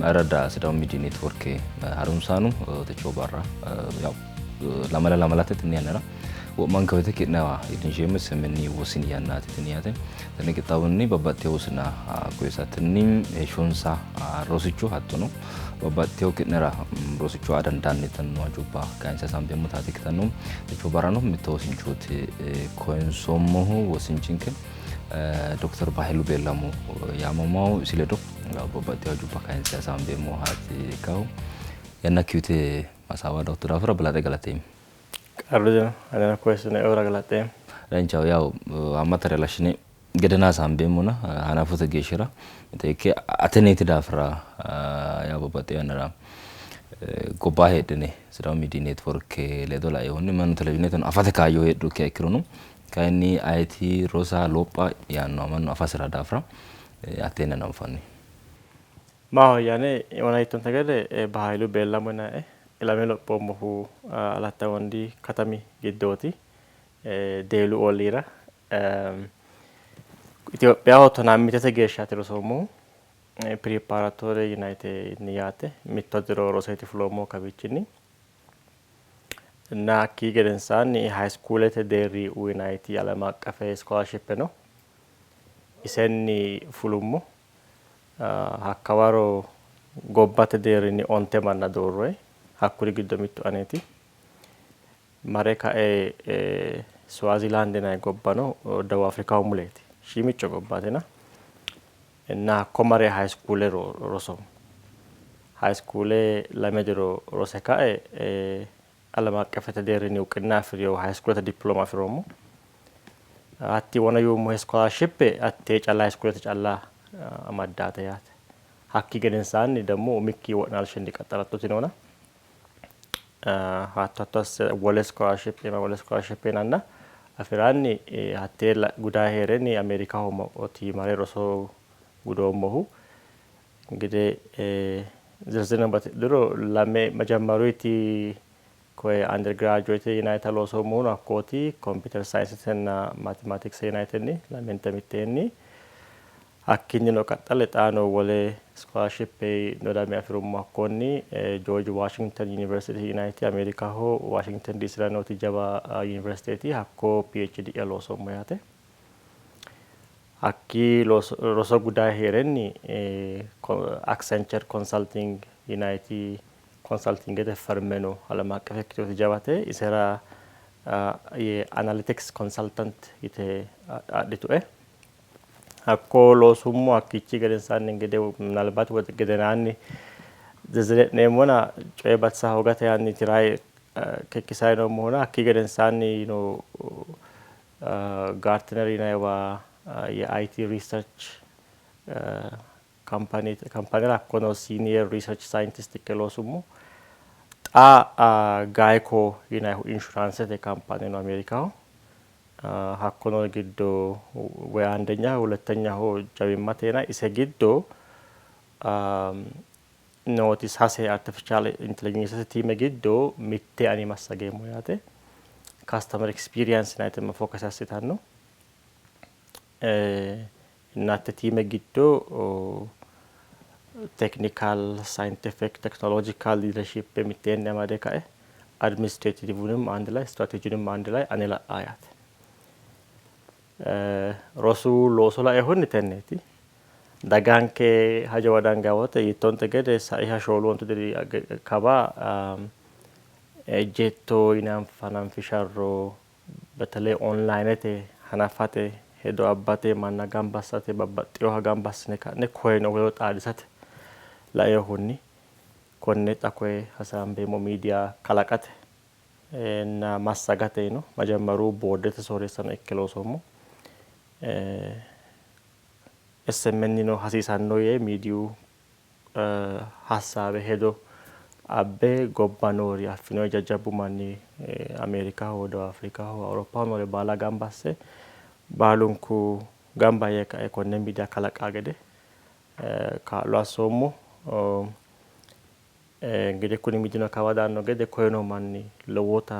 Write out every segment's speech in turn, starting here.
Ayirradda Sidaamu Miidiyu Neetworke harunsaano techo barra yaw lamala lamalate tenne yannara wo'manka woyte ki'newa iillinsheemmo SMN wosini yannaati tini yaate. Tenne qixxaawonni babbaxxitino wosina koyisatenni heeshshonsa rosicho hattono babbaxxitino ki'nera rosicho aa dandaanno yitanno hajubba kayinse hasaambeemmotaati ikkitanno. Techo barrano mitto wosinchooti koyinsoommohu wosinchinke Dokter Bahilu Beellamo yaamamawo isi ledo babbaxxitino hajubba kayinse hasaambeemmohaati ikkahu. Yannakki uyite hasaawa dawotto daafira balaxe galateemmo. Qarru dino, aneno koyissinoehura galaxxeemmo. Danchaho, yaw haammatare halashshine gedena hasaambeemmona hanafote geeshshira miteekke ateneeti daafira yaw babbaxxino yannara gobbaa heedhine Sidaamu Miidiyu Neetworke ledo lainohunni mannu televizhiineteno afate kaayyo heedhukkiha ikkirono kayinni ayeti rosa lopha yaannoha mannu afasira daafira hatteenni hananfanni. Maahoyye ane wona yiittonte gede Bahaylu Beellamo yinannie. Ilame lophoommohu Alatta Wondi katami giddooti, Deelu olliira. Itophiyaho tonaa mitete geeshshaati rosoommohu. Piripaaratoore yinannite yaate. Mitto diro roseeti fuloommohu kawiichinni. Inna hakkii gedensaanni hayiskuulete deerri uyinanniti alem aqqafe iskolarshippe no. Isenni fulummo. Hakkawaro gobbate deerrinni onte manna doorroyi. Hakkuri giddo mittu aneeti. Mare kae Suwazilaandi yinanni gobba no, Dawub Afrikaho muleeti. Shiimicco gobbaatina. Inna hakko mare hayiskuule rosoommo. Hayiskuule lame diro rose kae alem aqqefete deerrinni uqinna afi'rino hayiskuulete dipilooma afi'roommo. Hatti wona yuummohe iskolarshippe hattee calla hayiskuulete calla amaddaate yaate. Hakkii gedensaanni demmo umikki wo'naalshinni qaxxarattoti noona. Hatto hatto asse wole iskolarshippe wole iskolarshippe yinanna afi'ranni hattee gudaye hee'renni Ameerikaho mare roso gudoommohu. Gede zirzireno batidhuro lame majammaruyti koye undergraduate yinayta loosoommohuno hakkooti computer sciencetenna mathematics yinaytenni lamente mitteenni. Hakkiinnino qaxxale xaano wole scholarship dodame afi'rummo hakkonni George Washington University yinayti Ameerikaho Washington DC ra nooti jawa yuniversiteeti hakko PhD''ya loosoommo yaate. Hakkii roso gudayi hee'renni Accenture Consulting yinanniti konsaltingete ferme no, alem aqqefe ikkitinoti jawate. Isera ye analytics consultant yite adhitue. Hakko loosummo hakkiichi gedensaanni gede minalbat gedenaanni zirzire'neemmona coye batisa hoogate yaanni tirayi kekkisayi noommohuna hakkii gedensaanni no Gartner yinanniwa ye IT research company kampanera hakkono senior research scientist ikke loosummo. Xa Geico yinannihu inshuraansete kampane no Ameerikaho. Hakkono giddo woy andenyaho hulettenyaho jawimmate yinanni ise giddo nooti sase artificial intelligence tiime giddo mitte ani massageemmo yaate. Customer experience yinannite focus assitanno. Inna hatte tiime giddo technical, scientific, technological leadership mitteenni amade kae administrative አንድ ላይ ስትራቴጂንም አንድ ላይ ane la''aa yaate. Rosu looso lainohunni tenneeti. Daganke hajowa dangaa wote yiittonte gede saiha shoolu ontu diri kawa ejjeetto yine hananfi sharro በተለይ onlinete hanafate hedo abbate manna gamba assate babbaxxinoha gamba assine ka'ne koyeno ledo xaadisate lainohunni konne xa koye hasaambeemmo miidiya kalaqate na massagate no majammaru boordete sooreessano ikke loosoommo. SMN no hasiisanno yee miidiyu hassaabe hedo abbe gobba noori affinori jajjabbu manni Ameerikaho, Dawub Afrikaho, Awuroppaho noore baala gamba asse baalunku gamba yee kae konne miidiya kalaqa gede kaa'lo assoommo. እንግዲህ kuni miidiyuno kawa daanno gede koye noo manni lowota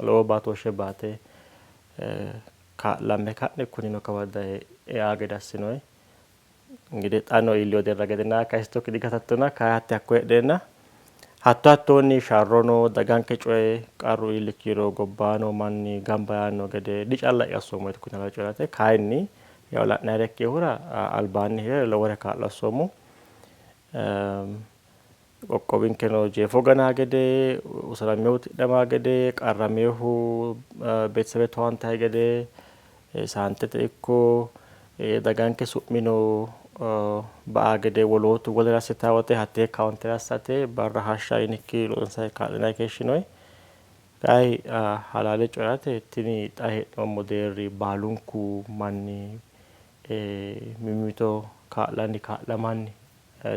lowo baatooshshe baate kaa'lamme ka'ne kunino kawa daye eaa gede assinoyi. Ingidihi xa no iilleyo deerra gedena kayisittokki digatattona, kayi hatte hakko heedheenna hatto hattoonni sharrono daganke coye qarru iilli kiiro gobbaano manni gamba yaanno gede dicalla'ya assoommo yite kunni coyi'rate kayinni yaw la'nayire ikkinohura albaanni hee're lowore kaa'lo assoommo. Qoqqowinkeno jeefo ganaa gede, usurameehu tidhamaa gede, qarrameehu beetesebe towaantayi gede, saantete ikko daganke su'mino ba'a gede wolootu wolere assitaa wote hattee counter assate barra hashsha yinikki loonsayi kaa'linayi keeshshinoyi. Kayi halaale coyi'rate tini xa hee'noommo deerri baalunku manni mimmito kaa'lanni kaa'lamanni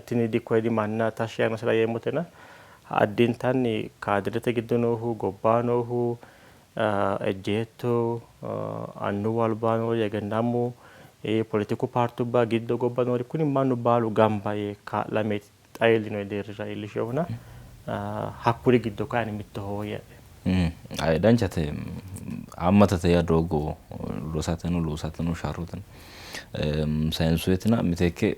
tini dikkoyidi manna tashshi yaannosira yeemmotena addintanni kaadirete giddo noohu gobbaa noohu ejjeetto annuwu albaa noori egennaammu poletiku paartubba giddo gobba noori kuni mannu baalu gamba yee kaa'lameeti xa iillino deerrira iillishinohuna hakkuri giddo kayinni mittoho yee. Danchate, haammatate yaa doogo rosateno loosateno sharroteno sayinsuwetina miteekke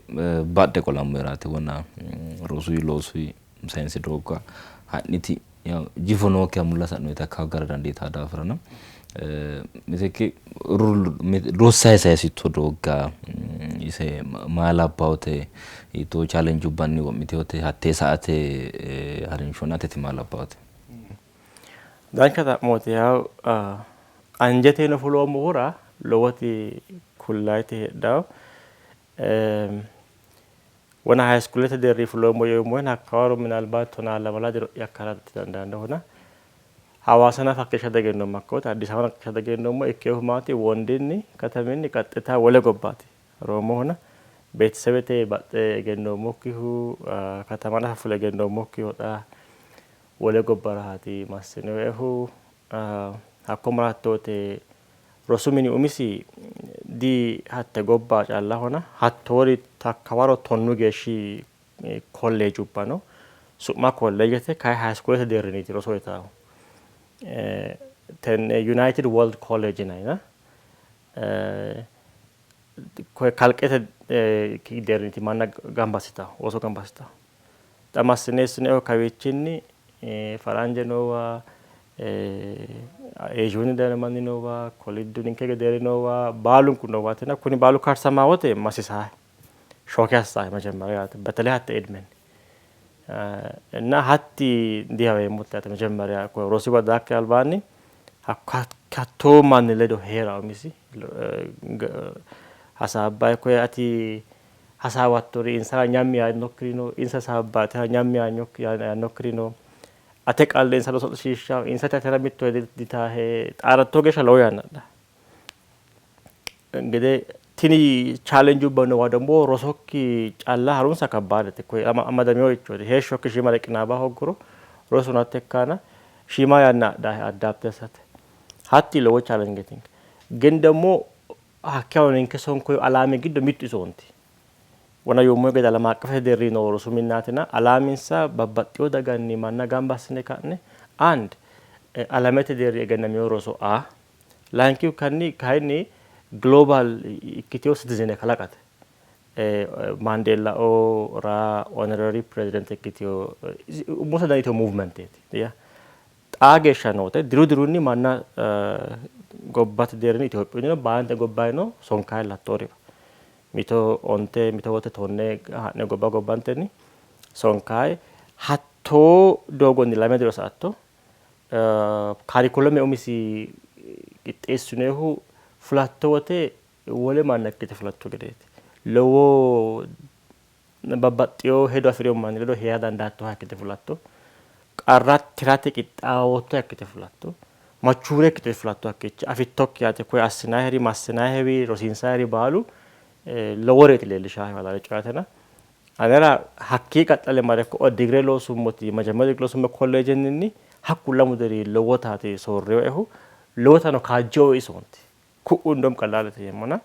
badhe qolammo wona rosuyi loosuyi sayinse doogga ha'niti jifo nookkiha mulla sa'noyita hakka gara dandiitaa daafirana miteekke rossayi sayisitto doogga ise maa labbawote, hiittoo challenge-ubbanni wo'miteyote hattee sa'ate harinshonna ateti maa labbawote? Dancha xa'mooti. Yaw anjeteno fuloommohura lowoti kullayiti heedhawo. Wona high schoolete deerri fuloommo yeemmohena hakkawaro minalbaat 12 diro'ya ikkara dandaannohuna Hawaasa nafa hakkeeshsha diegennoommo hakka wote, Addis Ababa hakkeeshsha diegennoommo. Ikkinohu maati Wondinni kataminni qaxxita wole gobbaati roommohuna beetesebete baxxe egennoommokkihu katama nafa fule egennoommokkihu xa wole gobbaraati massinoehu. Hakko maratto wote rosu mini umisi di hatte gobba callahona hattoori hakkawaro 10 geeshshi kolleejubba no. Su'ma kolleejete kayi high schoolete deerrinniiti roso uyitaahu. Tenne United World College yinannina kalqete deerrinniiti manna gamba assitahu, ooso gamba assitahu. Xa massine eessinehu kawiichinni faranje noowa, Eezhiyunni dayino manni noowa, koliddu ninke gedeeri noowa, baalunku noowaatina kuni baalu karsamaa wote masisaahe, shooke assaahe mejemmerya yaate betele hatte idmenni. እና hatti dihaweemmote yaate mejemmerya rosu daakki albaanni hattoo manni ledo hee'ra umisi hasaabbayi koye ati hasaawattori insara nyammi yaannokkiri no, insa hasaabba atera nyammi yaannokkiri no, ate qalle insa oso'lishiishshawo, insa atera mitto ditaahe xaaratto geeshsha lowo yanna adha. Ingidihi tini challenge-ubba noowa ደግሞ rosokki calla harunsa kabbaadete koye amadameworichooti. Heeshshokki shiimare qinaaba hoogguro rosuno hatto ikkaana shiima yanna adhaahe adapt assate. Hatti lowo challenge ግን ደግሞ hakkawo ninke sonkoyi alaami giddo mittu isoonti. Wona yoommo gede ዓለም አቀፍ deerri noo rosu minnaatina alaaminsa babbaxxewo daganni manna gamba assine ka'ne አንድ alamete deerri egennamino roso aa, layinkihu kayinni global ikkitewo citizen kalaqate. Maandeellao ra honorary president ikkitewo umonsa dandiitewo movementeeti. Xaa geeshsha noote diru dirunni manna gobbate deerrinni Itophiyunnino baalante gobbayino sonkayi lattooriwa. Mito 10 mito wote 10 ha'ne gobba gobbantenni sonkayi hattoo doogonni 2 diro sa"atto. Kaarikulame umisi qixxeessinoyihu fulatto wote wole manna ikkite fulatto gedeeti. Lowo babbaxxewo hedo afi'rino manni ledo hee'ra dandaattoha ikkite fulatto. Qarra tirate qixxaawoottoha ikkite fulatto. Machuure ikkite fulatto hakkiichi afittokki yaate koye assinayiheri massinayiheri rosiinsayiheri baalu loworeeti leellishaahe halaale coyatena anera hakkii qaxxale mare ko'o digire loosummoti majamma digire loosummo kolleejenninni hakku 2 diri lowotaati soorreoehu lowotano kaajjewo isoonti ku'u እንደውም ቀላልete yeemmona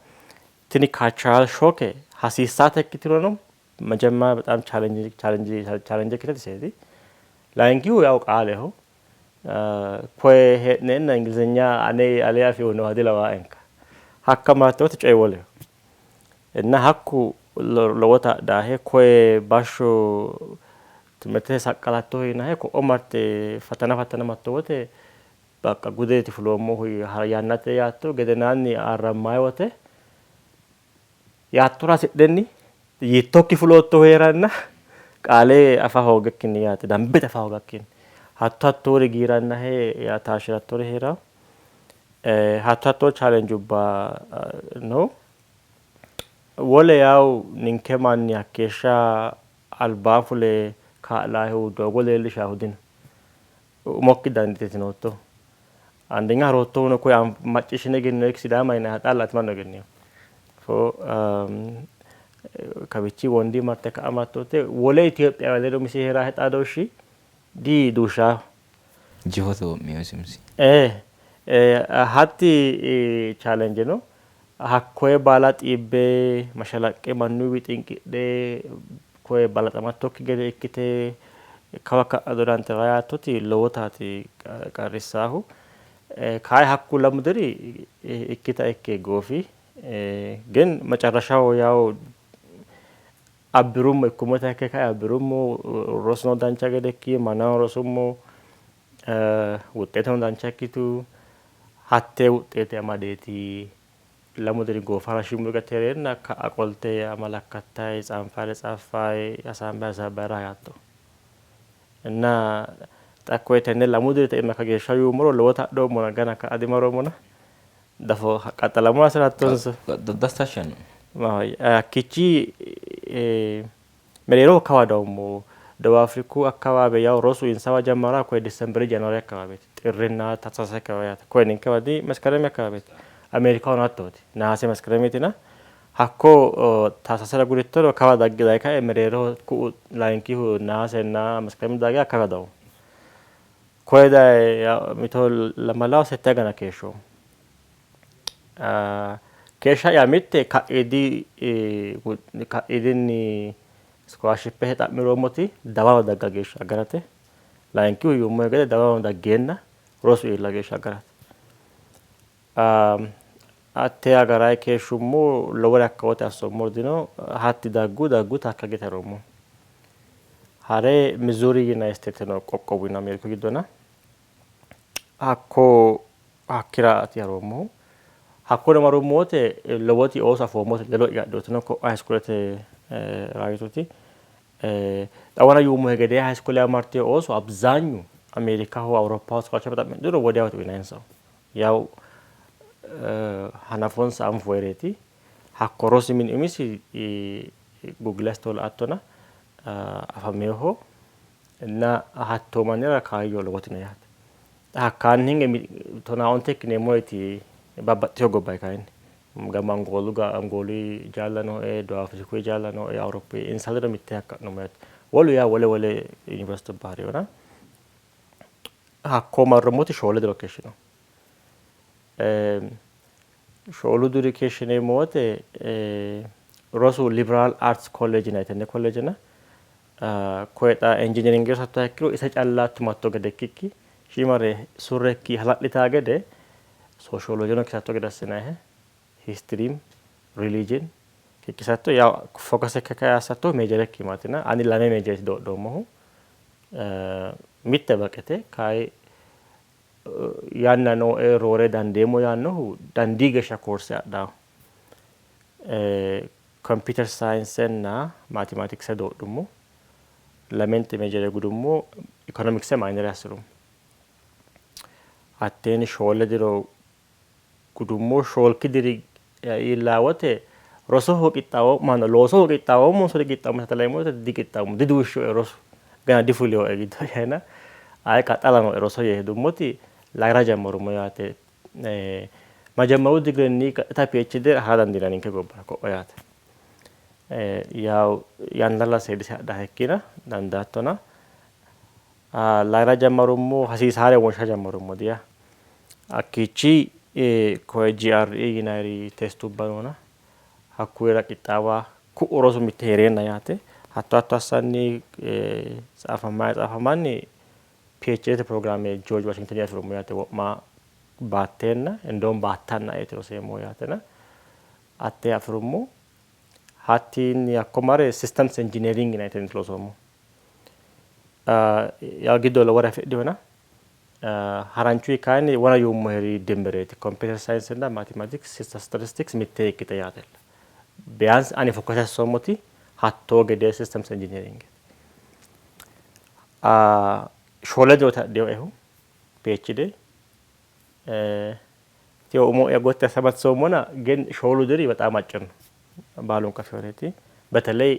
tini cultural shock hasiissaata ikkitirono መጀመሪያ በጣም challenge ikkite iseeti. Layinkihu yaw qaaleho koye hee'neenna ingilizenya ane alee afihu nooha dilawaaenka. Hakka maratto wote coyi woleho. እና hakku Lowota adhaahe koye bashsho timirtete saqqalattoho yinahe ko'o marte fatana fattanamatto wote baqqa gudeeti fuloommohu yannate yaatto gedenaanni aarrammayi wote yaattora hasidhenni yiittokki fuloottohu hee'ranna qaale afa hoogakkinni yaate dambete afa hoogakkinni hatto hattoori giirannahe yaa taashshirattori hee'rawo. Hatto hattoo challengeubba no. Wole yawu ninke manni hakkeeshsha albaa fule kaa'laahehu doogo leellishaahu dino. Umokki dandiiteeti noottohu. Andenya haroottohuno koye macciishshine egenninoyikki Sidaama yinanniha xaalla ati mannu egennino. Fo kawichi wondi marte ka'a martoote wole Itophiyawe ledo umisi hee'raahe xaadooshshi di duushshaaho. Jifote wo'mino isi umisi. Ee, hatti challenge no. Hakkoye baala xiibbe mashalaqqe mannuwi xinqidhe koye balaxamattokki gede ikkite kawa ka'a dodante reyaattoti lowotaati qarrissaahu. Kayi hakku lamu diri ikkita ikke goofi. Gin macarrashaho yawu abbirummo ikkummota ikke kae abbirummo rosuno dancha gede ikki, mannano rosummo, wuxxeeteno dancha ikkitu. Hattee wuxxeete amadeeti lamu diri goofara shiimu gate hee'reenna ka'a qolte amalakkattayi tsaanfayire tsaaffayi hasaambayi hasaabbayi raha yaatto. Inna xa koye tenne lamu dirita iima kageeshsha yuummoro lowota adhoommona gana ka'a dimaroommona dafo qaxxalammo hasi'rattonso? Dastashshanno. Maahoyye hakkiichi mereeroho kawa dawummo. ደቡብ Afriku akkawaabe yaw rosu insawa jammara koye December January akkawaabeeti. Xirrinna Taahsaase akkawaabe yaate. Koye ninkewa di Meskeremi akkawaabeeti. Ameerikahono hattooti. Nahaase Meskeremiitina hakko Taahsaasera gudittoro kawa dagge daye kae mereeroho ku'u layinkihu Nahaasenna Meskeremi dage hakkawa dawummo. Koye daye mito lamalawo sette agana keeshshoommo. Keeshsha'ya mitte ka'iidi ka'iidinni iskolaashippe xa'miroommoti dawaro dagga geeshsha agarate. Layinkihu yuummohe gede dawaro daggeenna rosu iilla geeshsha agarate. Hatte agarayi keeshshummo lowore hakka wote assoommori dino. Hatti daggu dagguta hakka gede haroommo. Hare Mizuuri yinanni state no qoqqowi no Ameeriku giddona. Hakko hakkiraati haroommohu. Hakkono marummo wote lowoti ooso afoommote ledo'ya adhitino ko'a high schoolete raayituti. Xawana yuummohe gedee high school martino ooso abzaanyu Ameerikaho Awuroppaho scholarship xa'midhuro wodiyawote uyinayinsahu. Yaw hanafonsa anfoyireeti. Hakko rosi mini umisi Google assite la''attona afameeho. Inna hattoo mannira kaayyo lowoti no yaate. Xa hakkaanni hinge 11 ikkineemmoreeti babbaxxitino gobbanni kayinni. Gama Angoolu Angoolu jaalla nooe, Debuub Afriku jaalla nooe, Awuroppu insa ledo mittee hakka ha'nummo yaate. Wolu yaa wole wole yuniversitubba ha'rinona. Hakko marrummoti 4 diro keeshshino. Shoolu diri keeshshineemmo wote rosu Liberal Arts College yinanni tenne kolleejena koye xa injineeringe rosattoha ikkiro ise calla tumatto gede ikkikki shiimare surrekki hala'litaa gede sooshoolojeno kikkisatto gede assinannihe histirim religion kikkisatto yaw fokase kakae assattohu meejerekki iimaatina ani lame meejereeti doodhoommohu mitte baqete kayi yanna nooe roore dandeemmo yaannohu dandii geeshsha koorse adhawo. Computer science-enna mathematics doodhummo. Lamenti majore gudummo, economics minor assi'rummo. Hatteenni 4 diro gudummo, shoolki diri iillaa wote rosoho qixxaawoommo, loosoho qixxaawoommonso diqixxaawoommo laeemmo wote diqixxaawoommo, diduushshoe rosu gana difulinoe giddo'yana ayi qaxxala nooe roso yee hedummoti layi'ra jammarummo yaate. Majammaru digirenni qaxxita PhD hara dandiinanni ninke gobbara ko'o yaate. Yaw yannalla seedise adhaha ikkina dandaattona. Layi'ra jammarummo hasiisaare wonsha jammarummo diya. Hakkiichi koye GRE yinayiri testubba noona hakkuyira qixxaawa ku'u rosu mitte hee'reenna yaate. Hatto hatto assanni tsaafamanni tsaafamanni PhDte pirogiraame George Washington afi'rummo yaate wo'ma baatteenna indoom baattanna eeti roseemmo yaatena hattee afi'rummo. Hattiinni hakko mare systems engineering yinanniti loosoommo. Yaw giddo lowore afidhinona haranchuyi kayinni wona yuummoheri dimmireeti computer science እና mathematics statistics mitte ikkite yaatella. ቢያንስ ani focus assoommoti hattoo gedee systems engineering. Shoole diro adhinoehu PhD ያው umo'ya gotti asse amadsoommona ግን shoolu diri በጣም አጭር ነው baalunku afinoreeti. በተለይ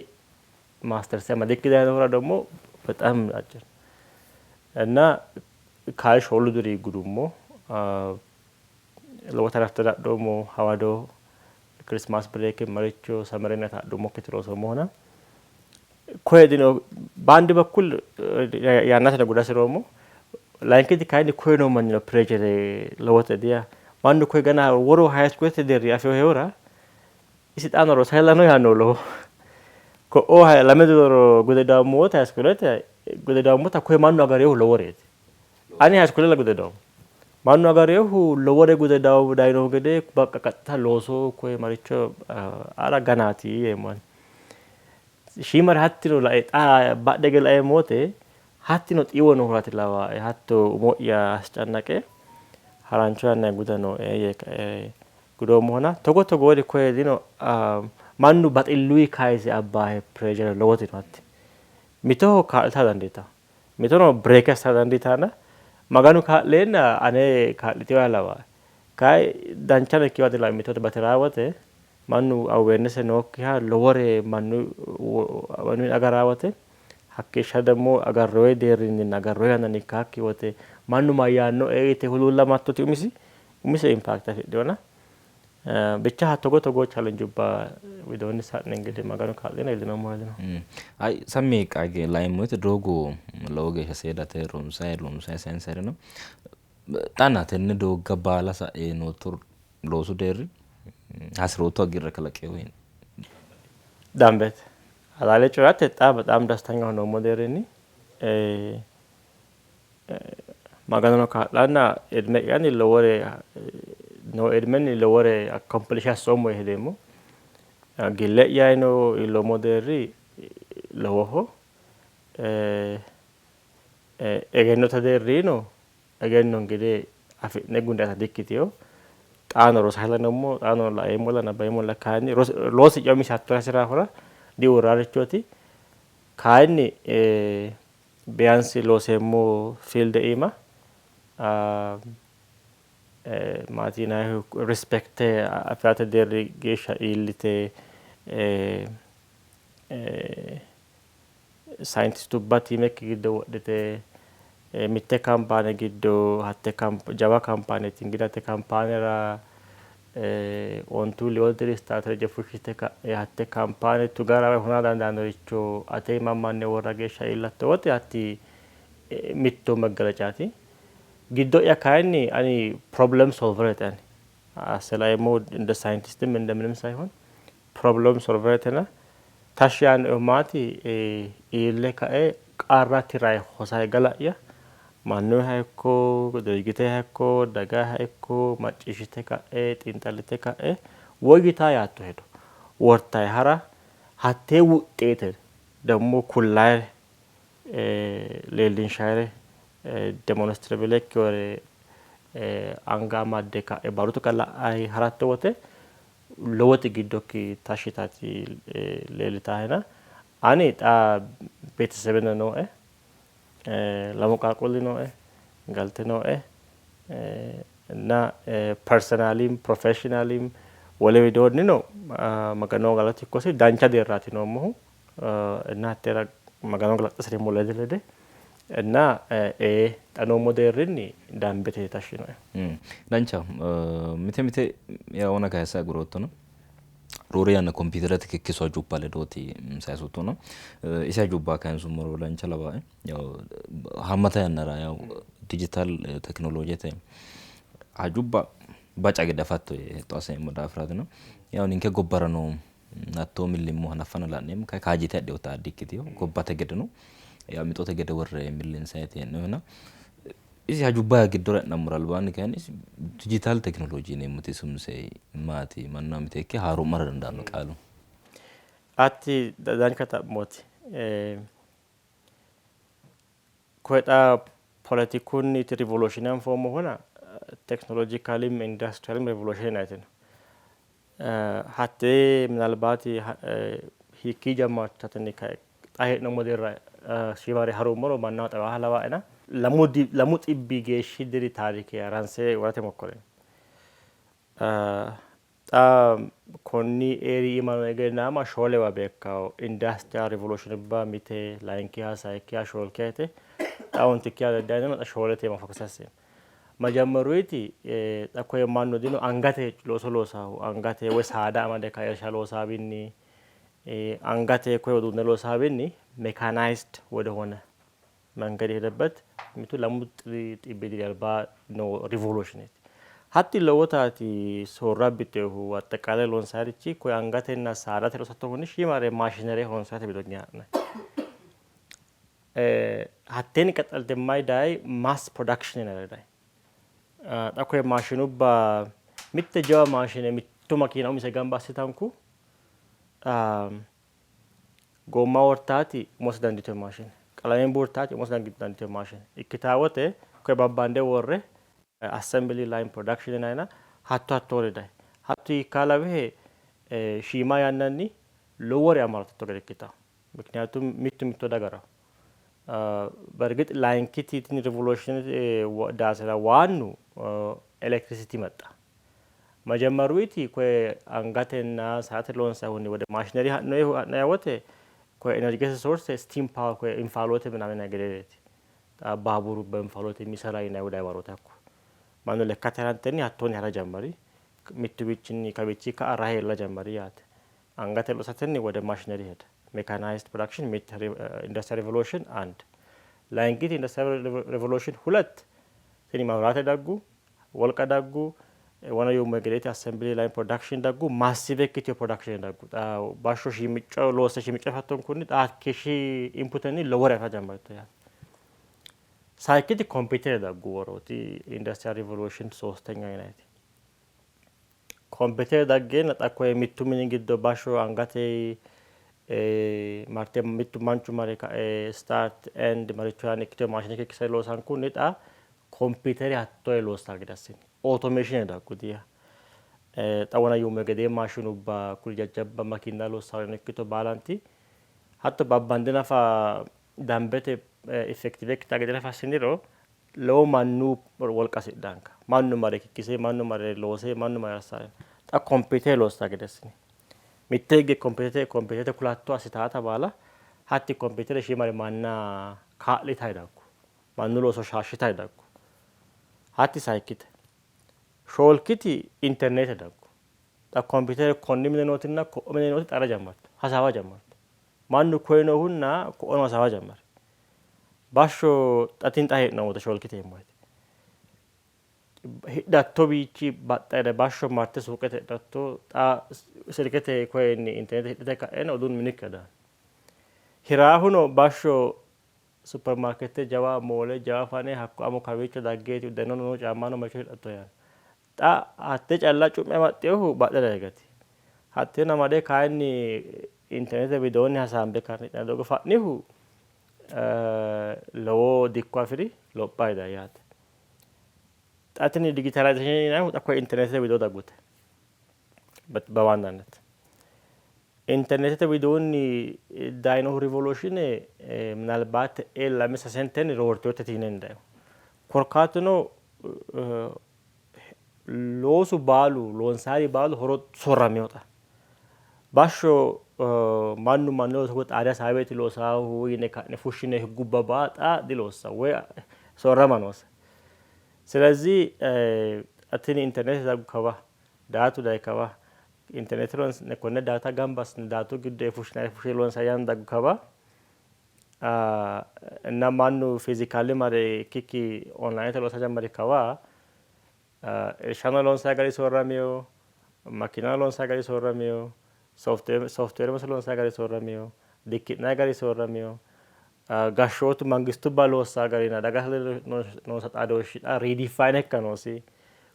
ማስተርስ amadikki dayinohura ደግሞ በጣም አጭር እና kayi shoolu diri gudummo lowo tarafte adhoommo hawado Christmas break maricho summer adhummokkiti loosoommohuna koye dino በአንድ በኩል yannate guda hasiroommo layinkiti kayinni koye noo mannino pressure lowote diya mannu koye gana woro high schoolete deerri afinohura isi xaano rosayilla no yaannohu lowo ko'o lame diro gude dawommo wote high schoolete gude dawummota koye mannu agarinohu loworeeti. Ani high schoolella gude dawommo mannu agarinohu lowore gude dayinohu gede በቃ ቀጥታ looso koye maricho ara ganaati yeemmo ani. Shiimare hattino lae xa badhe hige laeemmo wote hattino xiiwo noohuraati lawaae hatto umo'ya ascannaqe harancho yannanni guda nooe yee kae gudoommohona togo togoori koye dino mannu baxilluyi kayise abbaahe pressure lowoti no hatti. Mitoho kaa'litara dandiitanno mitono break assitara dandiitanna Maganu kaa'leenna ane kaa'liteyoha lawaae. Kayi danchano ikkeyoha dilawae mito batiraa wote mannu awareness nookkiha lowore mannu agaraa wote hakkeeshsha ደግሞ agarroyi deerrinninna agarroyi yannanni ikkaakki wote mannu mayyaannoe yite huluullamattoti umisi umise impact afidhinona ብቻ togo togoo challengeubba widoonni sa'ne እንግዲህ Maganu kaa'leenna iillinoommo hedino. Ayi sammi qaage laeemmo woyte doogo lowo geeshsha seedate ronsayi loonsayi sayinsayirino xana tenne doogga baala sa'e nootto loosu deerri hasirootto hagiirre kalaqewo Dambete halaale coyi'rate xa በጣም ደስተኛ noommo deerrinni Maganuno kaa'lanna edme'yanni lowore noo edmenni lowore accomplish assoommo yee hedeemmo. Gille'yayino iilloommo deerri lowoho. Egennote deerrino egenno እንግዲህ afi'ne gundayita di''ikkiteyo. Xaano rosayilla noommo xaano laeemmolla nabbaweemmolla kayinni loosi'ya umisi hatto hasiraahura diuurraarichooti. Kayinni ቢያንስ looseemmo field iima maati yinayihu respect afirate deerri geeshsha iillite sayintistubba tiimekki giddo wodhite mitte kaampaane giddo hatte jawa kaampaaneeti እንግዲህ hatte kaampaanera ontu lewu diri istirateje fushshite ka'e hatte kaampaane tugara woyi huna dandaannoricho ate iima ammanne worra geeshsha iillatto wote hatti mitto መገለጫati. Giddo'ya kayinni ani problem solverete ani asse laeemmohu እንደ ሳይንቲስትም እንደምንም ሳይሆን problem solveretena tashshi yaannoehu maati iille kae qarra tirayi hosayi gala'ya mannuyiha ikko dirijjiteha ikko dagayiha ikko macciishshite ka'e xiinxallite ka'e woyyitaa yaatto hedo wortayi hara hattee wuxxeete ደግሞ kullayire leellinshayire demonstrable ikkewore anga amadde ka'e baru tuqa la'ayi haratto wote lowoti giddokki tashshi yitaati leellitaahena ani xa beetesebeno nooe lamu qaaqquulli nooe galte nooe እና personallyም professionallyም wole widoonnino Maganoho galatu ikkosi dancha deerraati noommohu እና hattera Magano galaxxa hasireemmo lede lede እና ee xa noommo deerrinni dambete tashshi yiinoe. Danchaho. Mite mite yawo kayisse aguroottono. Roore yanna kompiiterete kikkiso hajubba ledooti sayisoottona. Isi hajubba kayinsummoro dancha lawae. Yawo haammata yannara yawo digital tekinolojete hajubba baca gede afatto yee hexxo asseemmo daafiraatino. Yawo ninke gobbarano hattoo millimmo hanaffana la'neemmo. Kayi kaajjite hadhinota di''ikkitino. Gobbate gedeno yawo mixote gede worre millinsanniiti hee'noonnihuna. Isi hajubba giddora e'nammora albaanni kayinni isi digital tekinoloje yineemmoti su'mise maati? Mannaho miteekke haaroo'mara dandaanno qaalu. Hatti dancha xa'mooti. Koye xa poletikunniti revolution anfoommohuna technological ም industrial ም revolution yinanniti no. Hattee minalbaati hiikkii jammartatenni kae xa hee'noommo deerra shiimare harummoro mannaho xawaaha lawaena lamu xibbi geeshshi diri taarike haranse worate mokkoreemmo. Xa konni eeri iimano egennaama shoolewa beekkawo industrial revolutionubba mite layinkiha sayikkiha shoolkiha yite xa ontikkiha daddayino xa shoolete iima focus asseemmo. Majammaruyti xa koye mannu dino angate looso loosaahu angate woy saada amade kae irsha loosaawinni angate koye uduunne loosaawinni mechanized ወደሆነ መንገድ የሄደበት mitu lamu xibbi diri alba noo revolutioneeti. Hatti lowotaati soorro abbitinohu axxeqaale loonsayirichi koye angatenna saadate loosattohunni shiimare maashinere horonsirate widoonni ha'nanni. Hatteenni qaxxalte mayi dayi mass production yinanniri dayi. Xa koye maashinubba mitte jawa maashine mitto makiina umise gamba assitanku goomma wortaati umose dandiitino maashine, qalame buurtaati umose dandiitino maashine ikkitaa wote koye babbande worre assembly line production yinannina hatto hattoori dayi. Hatto hiikkaa lawihe shiima yannanni lowore amaratto gede ikkitanno. ምክንያቱም mittu mitto dagaraho. በእርግጥ ላይንኪቲ tini revolution daasira waannu electricity መጣ። Majammaruyti koye angatenna saate loonsayihunni ወደ machinery ha'nayi wote koye energy source steam power koye እንፋሎት ምናምን gedeeti. ባቡሩ በእንፋሎት የሚሰራ yinayi dayi barooti hakku. Mannu lekkate harantenni hattoonni hara jammari. Mittuwichinni kawichi ka'a rahe iilla jammari yaate. Angate loosatenni ወደ machinery ሄደ። Mechanized production industrial revolution አንድ። ላይንኪቲ industrial revolution ሁለት tini maabiraate daggu, wolqa daggu, wona yuummo gedeeti assembly line production daggu, massive ikkitino production daggu. Xa bashsho shiimicco loosse shiimicco afattonkunni xa hakkeeshshi inputenni lowore afa jammartu yaate. Sayikkiti kompiitere daggu worooti industrial revolution ሶስተኛ yinanniti. Kompiitere daggeenna xa koye mittu mini giddo bashsho angate marte mittu manchu mare kae start end maricho yaanni ikkitino maashine kikkise loosankunni xa kompiitere hattoe loossaa gede assini. Automation daggu diya. Xa wona yuummo gedee maashinubba kuri jajjabba makiinna loossaareno ikkito baalanti hatto babbande nafa dambete effective ikkitaa gede nafa assiniro lowo mannu wolqa hasidhanka. Mannu mare kikkise, mannu mare loose, mannu mare assaare. Xa kompiitere loossaa gede assini. Mitte higge kompiiterete kulatto assitaata baala hatti kompiitere shiimare manna kaa'litayi daggu. Mannu looso shaashshitayi daggu. Hatti sayikkite. Shoolkiti interneete daggu. Xa kompiitere konni mine nootinna ko'o mine nooti xaada jammartu. Hasaawa jammartu. Mannu koye noohunna ko'o hasaawa jammari. Bashsho xa tini xa hee'noommote shoolkite yeemmo woyte. Hidhatto biichi baxxayida bashsho marte suuqete hidhatto xa silkete koyenni internete hidhite ka'enna uduunnu minikkira daanno. Hiraahuno bashsho supermarkete jawa moole jawa fane hakko amo kawiicho daggeeti uddanono no caammano maricho hidhatto yaanno. Xa hatte calla cu'me amaxxinohu badhera hige gati. Hatteno amade kayinni internete widoonni hasaambe ka'ne hidhinanni doogo fa'nihu lowo dikko afiri lophayi dayi yaate. Xa tini digitalization yinannihu xa koye internetete widoo daggute በዋናነት internetete widoonni dayinohu revolution ምናልባት lame sasentenni roortinote yine hendayihu. Korkaatuno loosu baalu loonsayiri baalu horo soorramino xa. Bashsho mannu mannu ledo xaade hasaaweeti loosaahu yine ka'ne fushshine higgubba baa xa diloossa woy soorrama noose. ስለዚህ tini internete daggu kawa daatu dayi kawa internete konne daata gamba assine daatu giddo fushshinayire fushshine loonsayi yanna daggu kawa እና mannu physically mare ikkikki onlinete loosa jammari kawa irshano loonsayi gari soorramino, makiinano loonsayi gari soorramino, software loonsayi gari soorramino, dikki'nayi gari soorramino, gashshootu mangistubba loossaa garinna dagate ledo noonsa xaadooshshi xa redefine ikka noosi.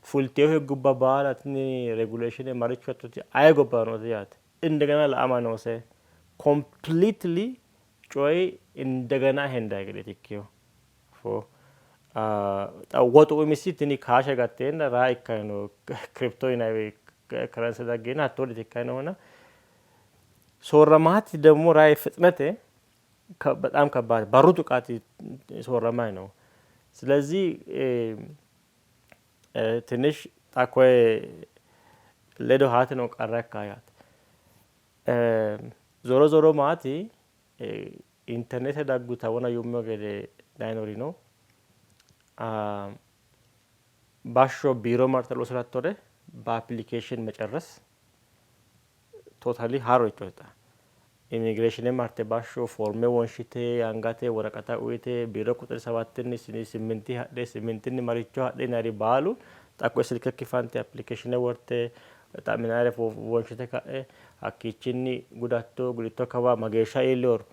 Fultino higgubba baala tini regulation maricho hattoti aye gobbara noote yaate. እንደገና la'ama noose. Completely coyi indegena hendayi gedeeti ikkino. Xa woxu umisi tini kaashe gatteenna raa ikkayi no, crypto yinanni currency daggeenna hattooriiti ikkayi noohuna soorramaati ደግሞ ራይ ፍጥነቴ በጣም ከባድ barru tuqaati soorramayi noohu. ስለዚህ ትንሽ xa koye ledo haateno qarra ikkawo yaate. ዞሮ ዞሮ maati interneete dagguta wona yuummo gede dayinori no. Bashsho biiro marte loosirattore በ application መጨረስ totally haarorichooti xa. Immigireeshine marte bashsho forme wonshite angate woraqata uyite biiro quxire sabattinni simminti hadhe simmintinni maricho hadhe yinayiri baalu xa koye silkekki fante application worte xa'minayire wonshite ka'e hakkiichinni gudatto guditto kawa mageeshsha iillihoro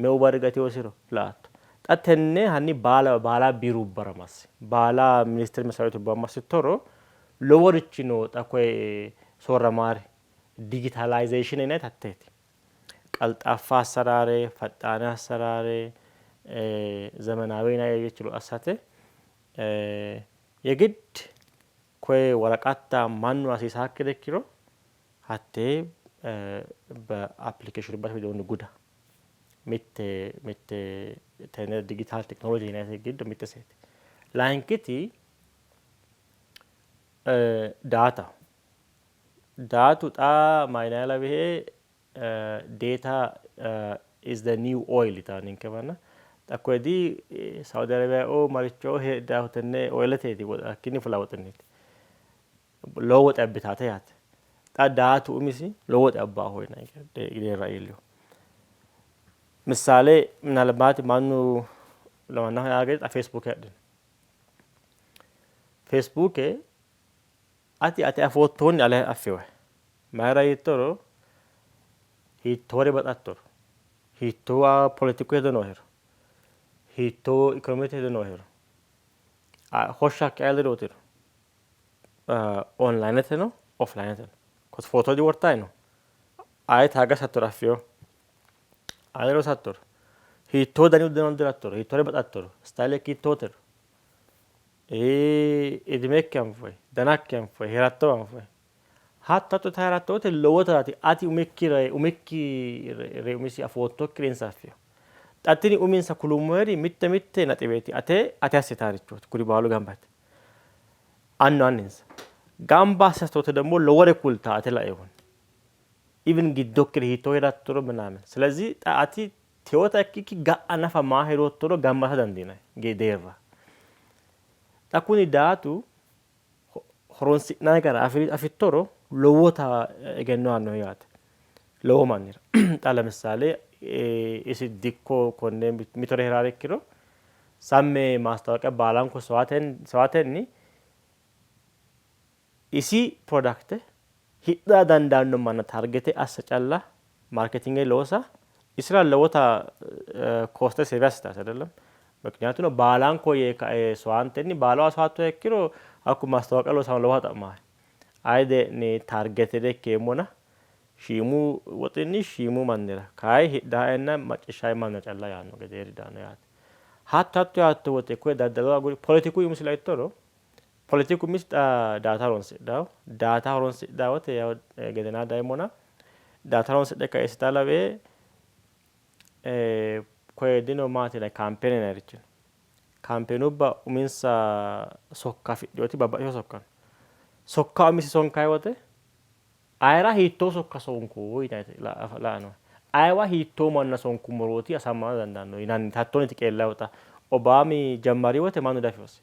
meu barri gateosiro la''atto. Xa tenne hanni baala baala biirubbara massi baala ministeer መስሪያ massittoro loworichi no xa koye soorramaari digitalization yinayiti hatteeti. Qalxaaffa assaraare, faxxaane assaraare, ዘመናዊ yinayiricho assate የግድ koye woraqatta mannu hasiisaakkire ikkiro hattee በ application widoonni guda mitte mitte tenne digital technology yinayite giddo mitte iseeti. Layinkiti daataho. Daatu xa mayinayi lawihe, data is the new oil yitawo ninkewanna xa koye di Saudi Arabiyaoo maricho heedhahu tenne oileteeti hakkiinni fula woxinniiti. Lowo woxe abbitaate yaate. Xa daatu umisi lowo woxe abbaaho yinanni deerra iillino. ምሳሌ ምናልባት mannu lawannaho yaa gede xa Feesibuuke adhino. Feesibuuke ati ate afoottohunni ale affinohe. Mayira yiittoro hiittoore baxattoro, hiittoo poletiku hedo noohero, hiittoo ikonomete hedo noohero, hoshshakki aye ledootiro, onlineteno offlineteno foto diwortayi no, aye tag assattoro affino, aye ledo osattoro, hiittoo dani uddano uddirattoro, hiittoore baxattoro, stylekki hiittootero, idimekki anfoyi, danakki anfoyi, heerattowa anfoyi. Hatto hatto heeratto wote lowotaati ati umikki umikki umisi afoottokkiri insa affino. Xa tini uminsa kulummoheri mitte mitte naxibeeti ate ate assitaarichooti kuri baalu gamba yite. Annu anninsa gamba assatto wote ደግሞ lowore kultaa ate lainohunni. Even giddokkiri hiittoo heerattoro ምናምን. ስለዚህ xa ati teewota ikkikki ga'a nafa maa heeroottoro gamba assa dandiinanni deerra. Xa kuni daatu horonsi'nanni gara afittoro lowota egenno aannohe yaate. Lowo mannira. Xa ለምሳሌ isi dikko konne mitore hiraare ikkiro samme ማስታወቂያ baalanko sowatenni isi product hidha dandaanno manna target assa calla marketing loosa isira lowota cost save assitaasi አይደለም። ምክንያቱም baalanko yee kae sowaantenni baalawa sowattoha ikkiro hakku ማስታወቂያ loosanno lowoha xa'mahe. Ayi dee'ni targeted ikkeemmona shiimu woxinni shiimu mannira kayi hidhaenna macciishshayi manna calla yaanno gedeeri daanno yaate. Hatto hatto yaatto wote koye daddalo aguri poletiku umisi laittoro poletiku umisi xa daata horonsidhawo daata horonsidhawo wote yawo gedenaa dayemmona daata horonsidhe kae issita lawe koye dino maati yinanni campaign yinannirichi no. Campaignubba uminsa sokka afidhinoti babbaxxitino sokka no. Sokka umisi sonkayi wote ayera hiittoo sokka sonko yinanniti la'a noohe. Ayewa hiittoo manna sonkummorooti asammana dandaanno yinanniti hattoonniti qeellayi xa Obaami jammari wote mannu dafinosi.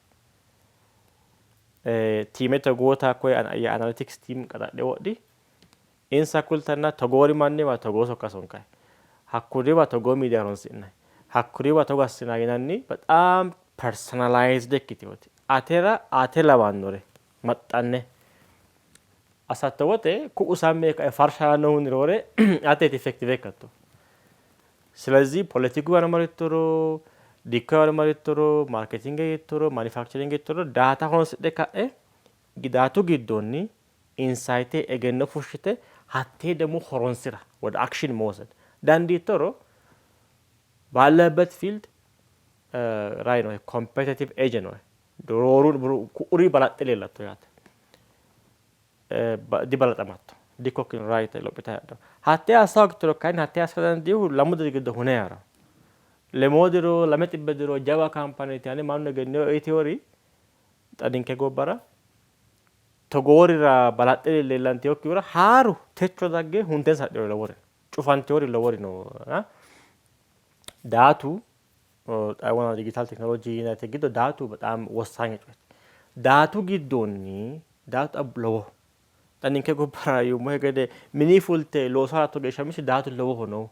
Team togoota koye የ analytics team qaxadhe wodhi insa kultanna togoori manniwa togoo sokka sonkayi hakkuriwa togoo miidiya horonsi'nayi hakkuriwa togo assinanni yinanni በጣም personalized ikkiteyooti atera ate lawannore maxxanne assatto wote ku'u sammi yee kae farsha yaannohunni roore ateeti effective ikkattohu. ስለዚህ poletiku marittoro dikko marittoro marketing yittoro manufacturing yittoro daata horonsidhe ka'e daatu giddonni insight egenno fushshite hattee ደግሞ horonsira ወደ action መውሰድ dandiittoro ባለህበት field ራይ ነው competitive edge ነው rooru ku'uri balaxxe leellatto yaate dibalaxamatto dikkokkino rayi lophitayi hadhanno. Hattee assa hoogittoro kayinni hattee assa dandiihu 2 diri giddo hune haranno. Lemoo diro 200 diro jawa kaampaneeti ane mannu egennino iteyoori xa ninke gobbara togoorira balaxxe leellantinokkihura haaru techo dagge huntensa hadhinori lowori no. Cufantewori lowori no. Daatu xa wona digital technology yinannite giddo daatu በጣም ወሳኝ coyeeti. Daatu giddonni daatu xa lowoho. Xa ninke gobbara yuummohe gede mini fulte looso haratto geeshsha umisi daatu lowoho noohu.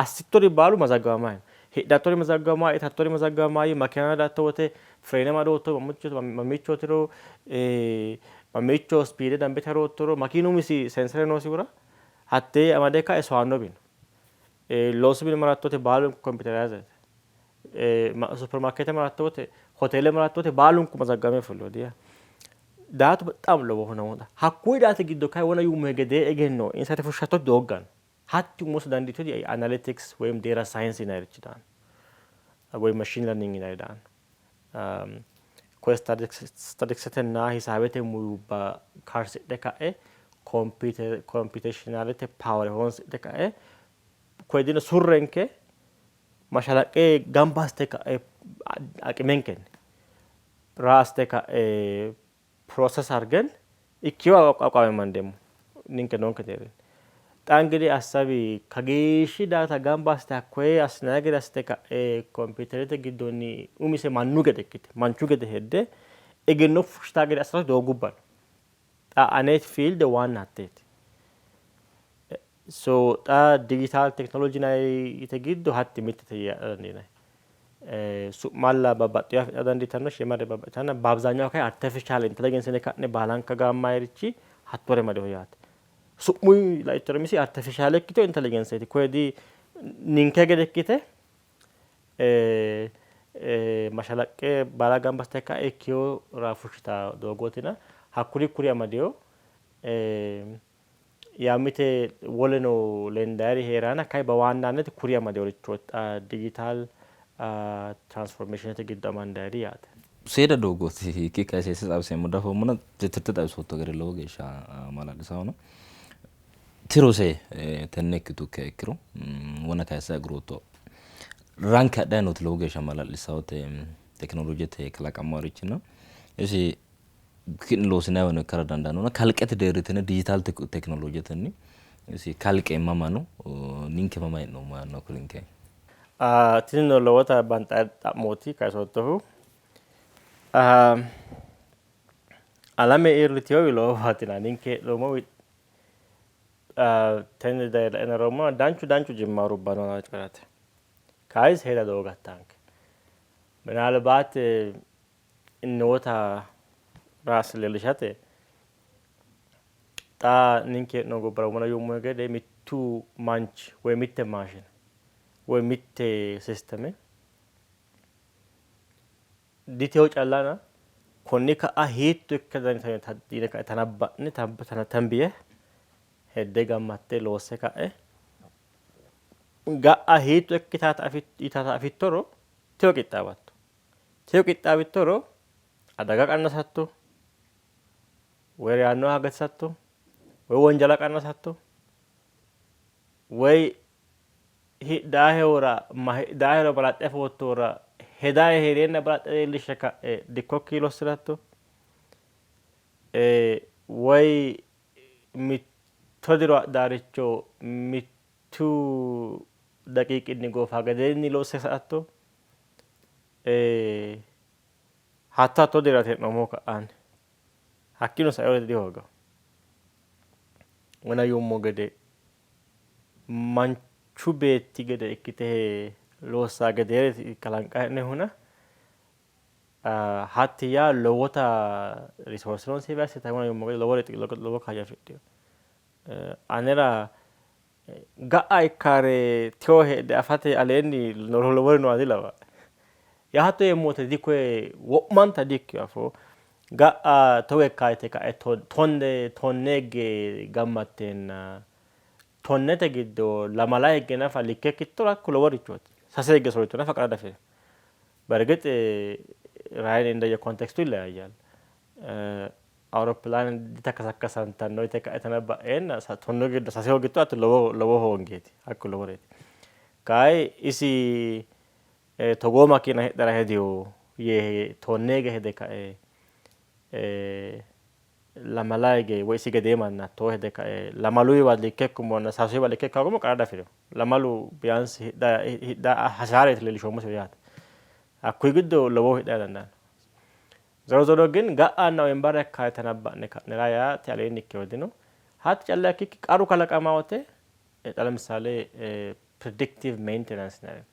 Assittori baalu mazaggawamayi no. Hidhattori mazaggawamayi, itattori mazaggawamayi, makiina nadatto wote fireene madootto mamiichootiro mamiicho spiide dambete haroottoro makiinu umisi sensere noosihura hattee amade kae soyaannowi no. Loosu mine maratto wote baalunku kompiiterize supermarkeete maratto wote hoteele maratto wote baalunku mazaggame fulino diya. Daatu በጣም lowoho no. Hakkuyi daati giddo kayi wona yuummohe gedee egenno insate fushshatto doogga no. Hatti umose dandiitoti analytics ወይም data science yinannirichi daanno ወይ machine learning yinanniri daanno. Koye statisticsete hisaabete muyubba karsidhe ka'e computationalete power horonsidhe ka'e koye dino surrenke mashalaqqe gamba assite ka'e aqimenkenni raa assite ka'e process አድርገን ikkiwa aqwaqwame mandeemmo ninke noonke deerrinni. Xa እንግዲህ assabi kageeshshi data gamba assite hakkoye assinanni gede assite ka'e kompiiterete giddonni umise mannu gede ikkite manchu gede hedde egenno fushshitaa gede assate doogubba no. Xa ane field waanna hatteeti. So xa digital technology yinannite giddo hatti mittete yee adha dandiinanni. Su'malla babbaxxewo afidha dandiitanno shiimare babbaxxitanna በአብዛኛው kayi artificial intelligence yine ka'ne baalanka gaammayirichi hattore madiho yaate. Su'muyi laittoro umisi artificial ikkito intelligenceeti. Koye di ninke gede ikkite mashalaqqe baala gamba assite ka'e ikkewora fushshita doogootina hakkuri kuri amadewo yaa mite woleno lendayiri hee'raana kayi በዋናነት kuri amadeworichooti xa digital transformationete giddo amandayiri yaate. Seeda doogooti ikki kayi seesse xawiseemmo dafoommona tirte xawisootto gari lowo geeshsha maala'lisawono. Tirose tenne ikkitukkiha ikkiro wona kayisse agurootto ranke hadhayi nooti lowo geeshsha maala'lissawote tekinolojete kalaqamarichina isi ki'ne loosinayiwano ikkara dandaannona kalqete deerri tenne digital tekinolojetenni isi kalqe mama no ninke mama hee'noommo yaanno kulinke. Tinino lowota banxanni xa'mooti kayisoottohu. Alame iillitinowi lowowaatina ninke hee'noommowi tenne daye lae naroommo danchu danchu jimmarubba no coyi'rate. Kayi seeda doogo gattanke. ምናልባት noota raas leellishate xa ninke hee'noommo gobbara wona yuummohe gede mittu manchi woy mitte maashine woy mitte sisteme ditewo callana konni ka'a hiitto ikka dandiitanno yine ka'e tanabba'ne tanbiye hedde gammatte loosse ka'e ga'a hiitto ikkitaata afittoro tewo qixxaawatto. Tewo qixxaawittoro adaga qannasatto woy reyannoha gatisatto woy wonjala qannasatto woy hidhaahehura ma hidhaahero balaxxe afoottohura hedayi hee'reenna balaxxe leellishshe ka'e dikkokki lossi'ratto woy mitto diro adhaaricho mittu daqiiqinni goofa gedeenni loosse sa''atto hatto hattoo dirrate hee'noommohu ka'aanni hakkiino saeore dihoogawo. Wona yuummo gede manchu beetti gede ikkite loossa gedeere kalanqayi hee'noonnihuna hatti yaa lowota resource noonsari assitayi wona yuummo gede lowore lowo kaayyo afidhino. Anera ga'a ikkaare tewo heedhe afate aleenni lowori nooha dilawae. Yaa hatto yeemmo woyte dikoye wo'manta di''ikkino afoo ga'a togo ikkaa yite ka'e tonne tonne higge gammatteenna Tonnete giddo lamala higge nafa likke ikkittoro hakku loworichooti. Sase higge soorritto nafa qarra diafi'rino. በእርግጥ ራይን እንደየ context ኡ ይለያያል። አውሮፕላን ditakasakkasantanno yite ka'e tanabba'eenna tonnu giddo sase hoogitto hatto lowo lowo hoongeeti hakku loworeeti. Kayi isi togoo makiina hidhara hedino yee tonne hige hede kae lamala hige woyi isi gedee manna hattoo hede kae lamaluyiwa likke ikkummonna sasuyiwa likke ikka hoogummo qarra diafi'rino. Lamalu biyaansi hidha hidha hasaareeti leellishoommosihu yaate. Hakkuyi giddo lowohu hidhara dandaanno. ዞሮ ዞሮ ግን ga'anna woyimbarra ikkae tanabba'ne ka'nira yaate aleenni ikkewo dino. Hatti calla ikkikki qaru kalaqama wote xa ለምሳሌ predictive maintenance yinanni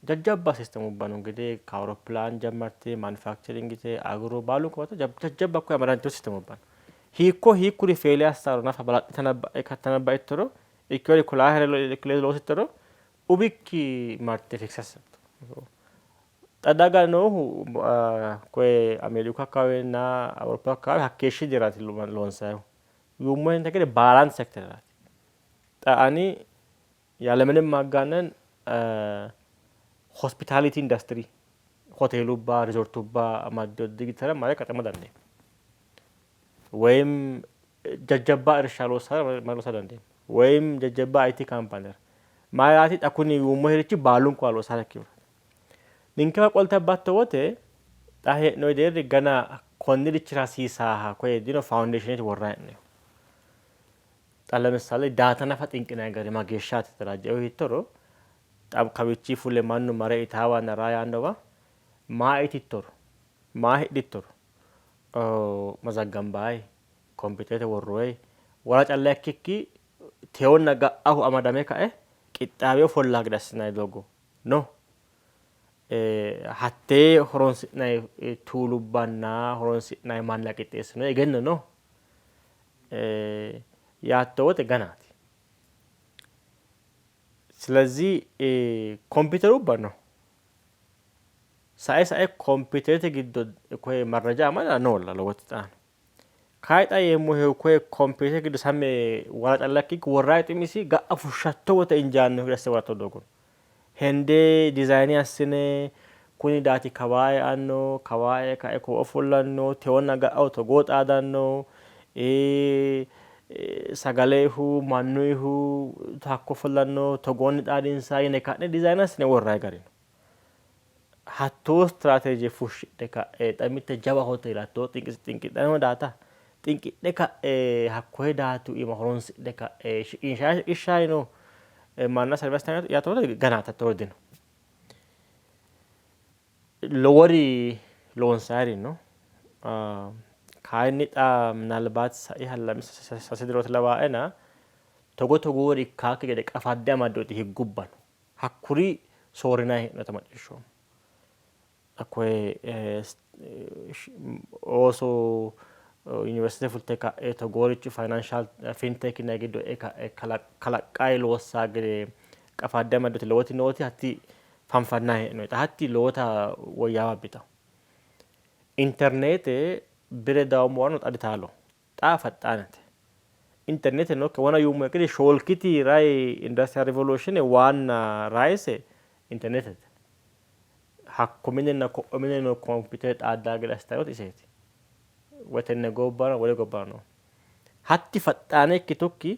jajjabba system ubba no እንግዲህ ከአውሮፕላን ጀመርቴ manufacturing ite agro baalunku wote jajjabba koye amadantino system ubba no. Hiikko hiikkuri fail assaro nafa balaxxe tanabbaittoro ikkewori kulaahere loosittoro umikki marte fix assatto. Xa daga noohu koye Ameeriku akkawaawenna Awuroppu akkawaawe hakkeeshshi diraati loonsayihu. Yuummohente gede baalante sekitereraati. Xa ani ያለምንም ማጋነን hospitality industry ሆቴሉባ ሪዞርቱባ amaddino digitara mare qaxama dandeemmo. ወይም jajjabba irsha loossara mare loosa dandeemmo. ወይም jajjabba IT company ra. Mayiraati xa kuni yuummoherichi baalunkuwa loosara ikkinohuraati. Ninkewa qolte abbatto wote xa hee'noyi deerri gana konnirichira hasiisaaha koye dino foundation ete worrayi hee'noyihu. Xa ለምሳሌ data nafa xinqinayi gari mageeshshaati ተደራጀው hiittoro xa kawichi fule mannu mare itaawanna raa yaannowa maa itittoro maa hidhittoro mazaggambayi kompiiterete worroyi wora calla ikkikki teewonna ga'ahu amadame kae qixxaawe ofollaa gede assinanni doogo no. Hattee horonsi'nanni tool ubbanna horonsi'nanni manna qixxeessinoyi egenno no. Yaatto wote ganaati. ስለዚህ kompiiterubba no. Sae sae kompiiterete giddo koye marraja amada noolla lowoti xaano. Kayi xa yeemmohehu koye kompiiterete giddo same wora calla ikkikki worrayi ximisi ga'a fushshatto wote injaannohe gede assite woratto doogo no. Hende design assine kuni data kawaa eanno kawaa e kae ko'o ofollanno tewonna ga'aho togoo xaadanno sagalehu mannuyihu hakko ofollanno togoonni xaadinsayi yine ka'ne design assine worrayi gari no. Hattoo strategy fushshidhe ka'e xa mitte jawa hoteele hattoo xinqidhanno data xinqidhe ka'e hakkoye datu iima horonsidhe ka'e shiqinshayi shiqishshayi no manna serve assitanni yaatto ganaati hattoori dino. Lowori loonsayiri no. Kayinni xa ምናልባት saiha lame sase dirooti lawaena togo togoori ikkaakki gede qafadde amaddinoti higgubba no. Hakkuri soorrinayi hee'noyita macciishshoommo. Hakkoye ooso yuniversite fulte ka'e togoorichi financial fintech yinayi giddo e'e ka'e kalaqqayi loossaa gede qafadde amaddinoti lowoti nooti hatti fanfannayi hee'noyi. Xa hatti lowota woyyaawa abbitawo. Interneete bire dawommo waro xa ditaalo. Xa faxxaanete. Interneete nookki wona yuummo gede shoolkiti rayi industrial revolution waanna rayise interneetete. Hakko minenna ko'o mine noo kompiitere xaaddaa gede assitannoti iseeti. Woy tenne gobbara wole gobbara no. Hatti faxxaane ikkitukki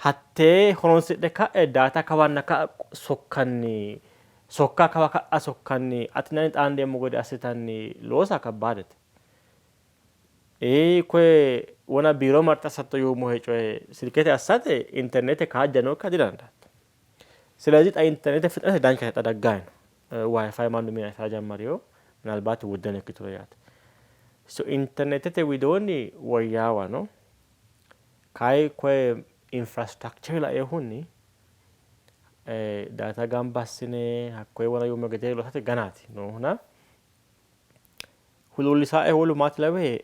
hattee horonsidhe ka'e data kawanna ka'a sokkanni sokka kawa ka'a sokkanni atinani xaandeemmo gede assitanni loosa kabbaadete. Ee koye wona biiro marte assatto yuummohe coye silkete assate internete kaajja nookkiha didandaatto. ስለዚህ xa internete ፍጥነት danchate xa daggayi no. Wifi mannu mine afira jammarino ምናልባት wuddeno ikkituro yaate. So internetete widoonni woyyaawa no. Kayi koye infrastructure lainohunni data gamba assine hakkoye wona yuummo gede loosate ganaati noohuna huluullisaae wolu maati lawihe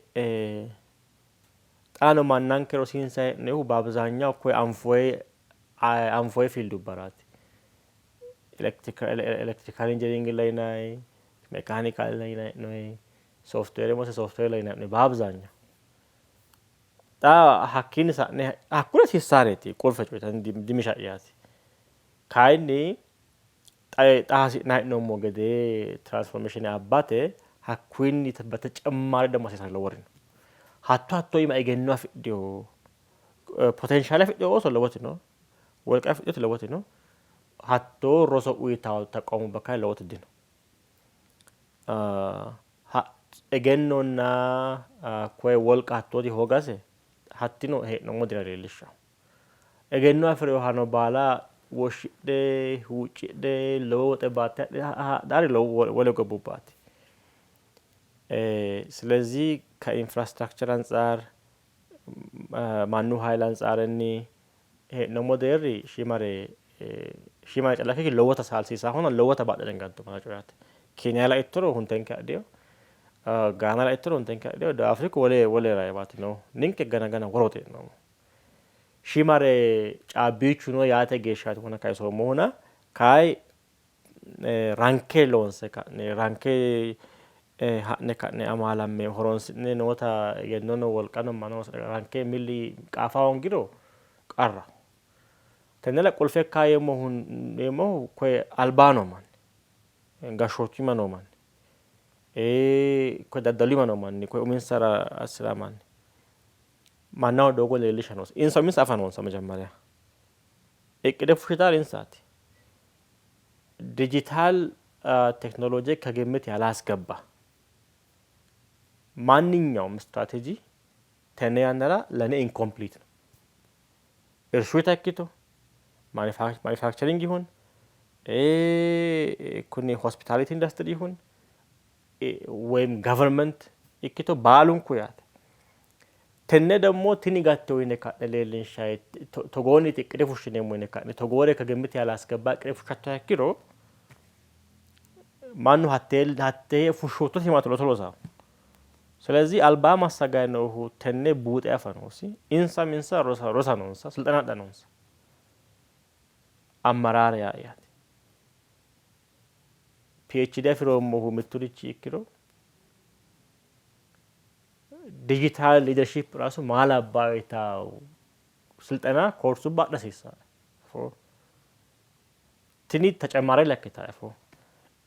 xaano mannanke rosiinsayi hee'noyihu በአብዛኛው koye anfoyi field ubbaraati. Electrical engineering ላይ yinayi mechanical ላይ yinayi hee'noyi software mose software ላይ yinayi hee'noyi በአብዛኛው. Xa hakkiinni sa'ne hakkuri hasiissaareeti qulfe coyi dimisha'yaati. Kayinni xa xa hasi'nanni hee'noommo gedee transformation abbate hakkuyinni በተጨማሪ ደግሞ hasiisannori lowori no. Hatto hatto iima egenno afidhino potenshaale afidhino ooso lowoti no, wolqa afidhinoti lowoti no. Hattoo roso uyitawo taqwaamubba kayinni lowoti dino. Egennonna koye wolqa hattooti hoogase hattino hee'noommo dira leellishshanno. Egenno afi'rinohano baala woshshidhe huuccidhe lowo woxe baatte hadhaari wole gobbubbaati. ስለዚህ ከ infrastructure አንጻር mannu ኃይል አንጻርኒ hee'noommo deerri shiimare shiimare calla ikkikki lowota saalsiisaahona lowota badhe danganto mana coyaate. Keeniya laittoro huntenke adhino, Gaana laittoro huntenke adhino, ደቡብ Afriku wole wole raiwaati noohu. Ninke gana gana worote hee'noommo. Shiimare caabbichu no yaate geeshshaati wona kayisoommohuna kayi ranke loonse ka'ne ranke ha'ne ka'ne amaalamme horonsi'ne noota egennono wolqano manno ranke milli qaafa hoongiro qarraho. Tennera qulfe ikka yeemmohu koye albaa noo manni gashshootu iima noo manni koye daddalu iima noo manni koye uminsara assiraa manni mannaho doogo leellisha noonsa. Insa uminsa afa noonsa መጀመሪያ እቅድ fushshitaari insaati. ዲጂታል ቴክኖሎጂ ከግምት ያላስገባ ማንኛውም ስትራቴጂ tenne yannara ለእኔ incomplete ነው። እርሹ ተክቶ manufacturing ይሁን kuni hospitality industry ይሁን ወይም government ikkito baalunku yaate. Tenne ደግሞ tini gatto yine ka'ne leellinshayi togoonniti iqqide fushshineemmo yine ka'ne togoore ከግምት ያላስገባ እቅድ fushshattoha ikkiro mannu hattee hattee fushshoottote himato loso loosawo. ስለዚህ albaa massagayi noohu tenne buuxe afa noosi. Insa minsa rosa noonsa, silxena adha noonsa. Ammaraare yaa yaate. PhD afiroommohu mitturichi ikkiro digital leadership ራሱ maa labbaa yitawo ስልጠና ኮርሱባ adha hasiissawoe. Tini ተጨማሪ lakkitae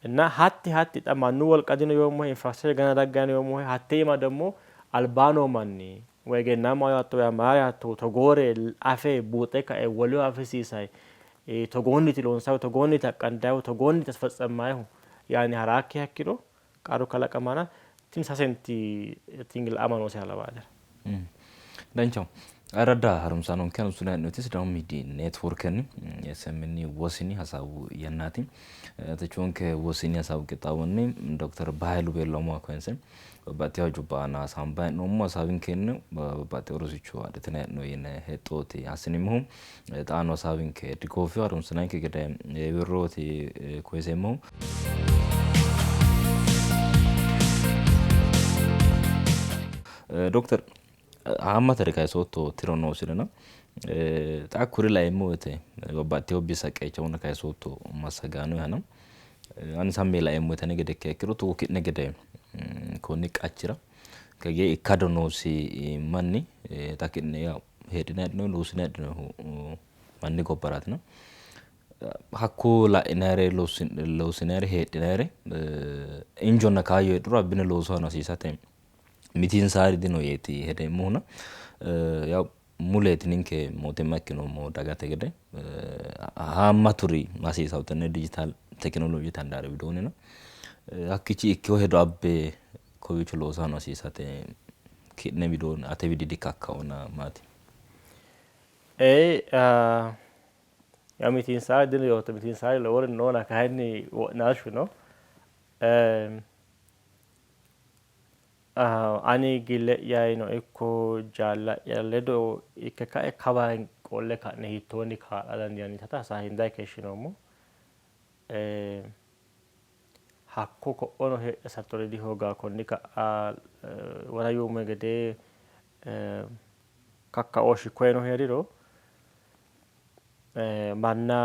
እና hatti hatti xa mannu wolqa dino yoommohe infrastructure gana daggayi no yoommohe hatte iima ደግሞ albaa noo manni woyi egennaammaho yaatto woyi amaraare yaatto togoore afe buuxe kae woleho afisiisayi togoonniti loonsayihu togoonniti aqqandayihu togoonniti asfetsemmayihu yaani haraakkiha ikkiro qarru kalaqamana tini sasenti tingi la'ama noosiha lawannoe anera. Danchaho. Ayirradda harunsaanonke harunsinanni hee'noonniti Sidaamu Miidiyi Neetworkenni SMN wosini hasaawu yannaati. Techoonke wosini hasaawu qixxaawonni Dokter Bahayilu Beellamoha koyinse babbaxxitino hajubba aana hasaambanni hee'noommo. Hasaawinkenni babbaxxino rosicho adhitinanni hee'noonni yine hexxooti assineemmohu. Xaano hasaawinke digoofino harunsinanke gede wirrooti koyiseemmohu. Dokter haammatare kayisootto tiro noosirina xa kuri laeemmo woyte babbaxxitewo bissa qeechahonna kayisootto massagaanohana ani sammi yee laeemmo woyte ane gede ikkiha ikkiro togo ki'ne gede konni qachira kagee ikkado noosi manni xa ki'ne yawo heedhinanni heedhinoonni loossinanni heedhinoonnihu manni gobbaraatina hakko la'inayire loossinayire heedhinayire injonna kaayyo heedhuro abbine loosu aana hosiisate mitiinsaari dino yeeti hedeemmohuna yaw muleeti ninke mootimma ikkinoommo dagate gede haammaturi hasiisawo tenne digital tekinoloojete handaari widoonnino hakkichi ikkewo hedo abbe kowiicho loosu aana hosiisate ki'ne widoonni ate widi dikakkaona maati? Ee, yaw mitiinsaari dino yootto, mitiinsaari lowori noona kayinni wo'naalshu no. Ani gille'yayino ikko jaalla'ya ledo ikke kae kawa qolle ka'ne hiittoonni kaa'la dandiinannita hasaawindayi keeshshinoommo. Hakko ko'ono heedhe hasattori dihoogawo konni ka'a wona yuummo gede kakkaooshshi koyeno hee'riro manna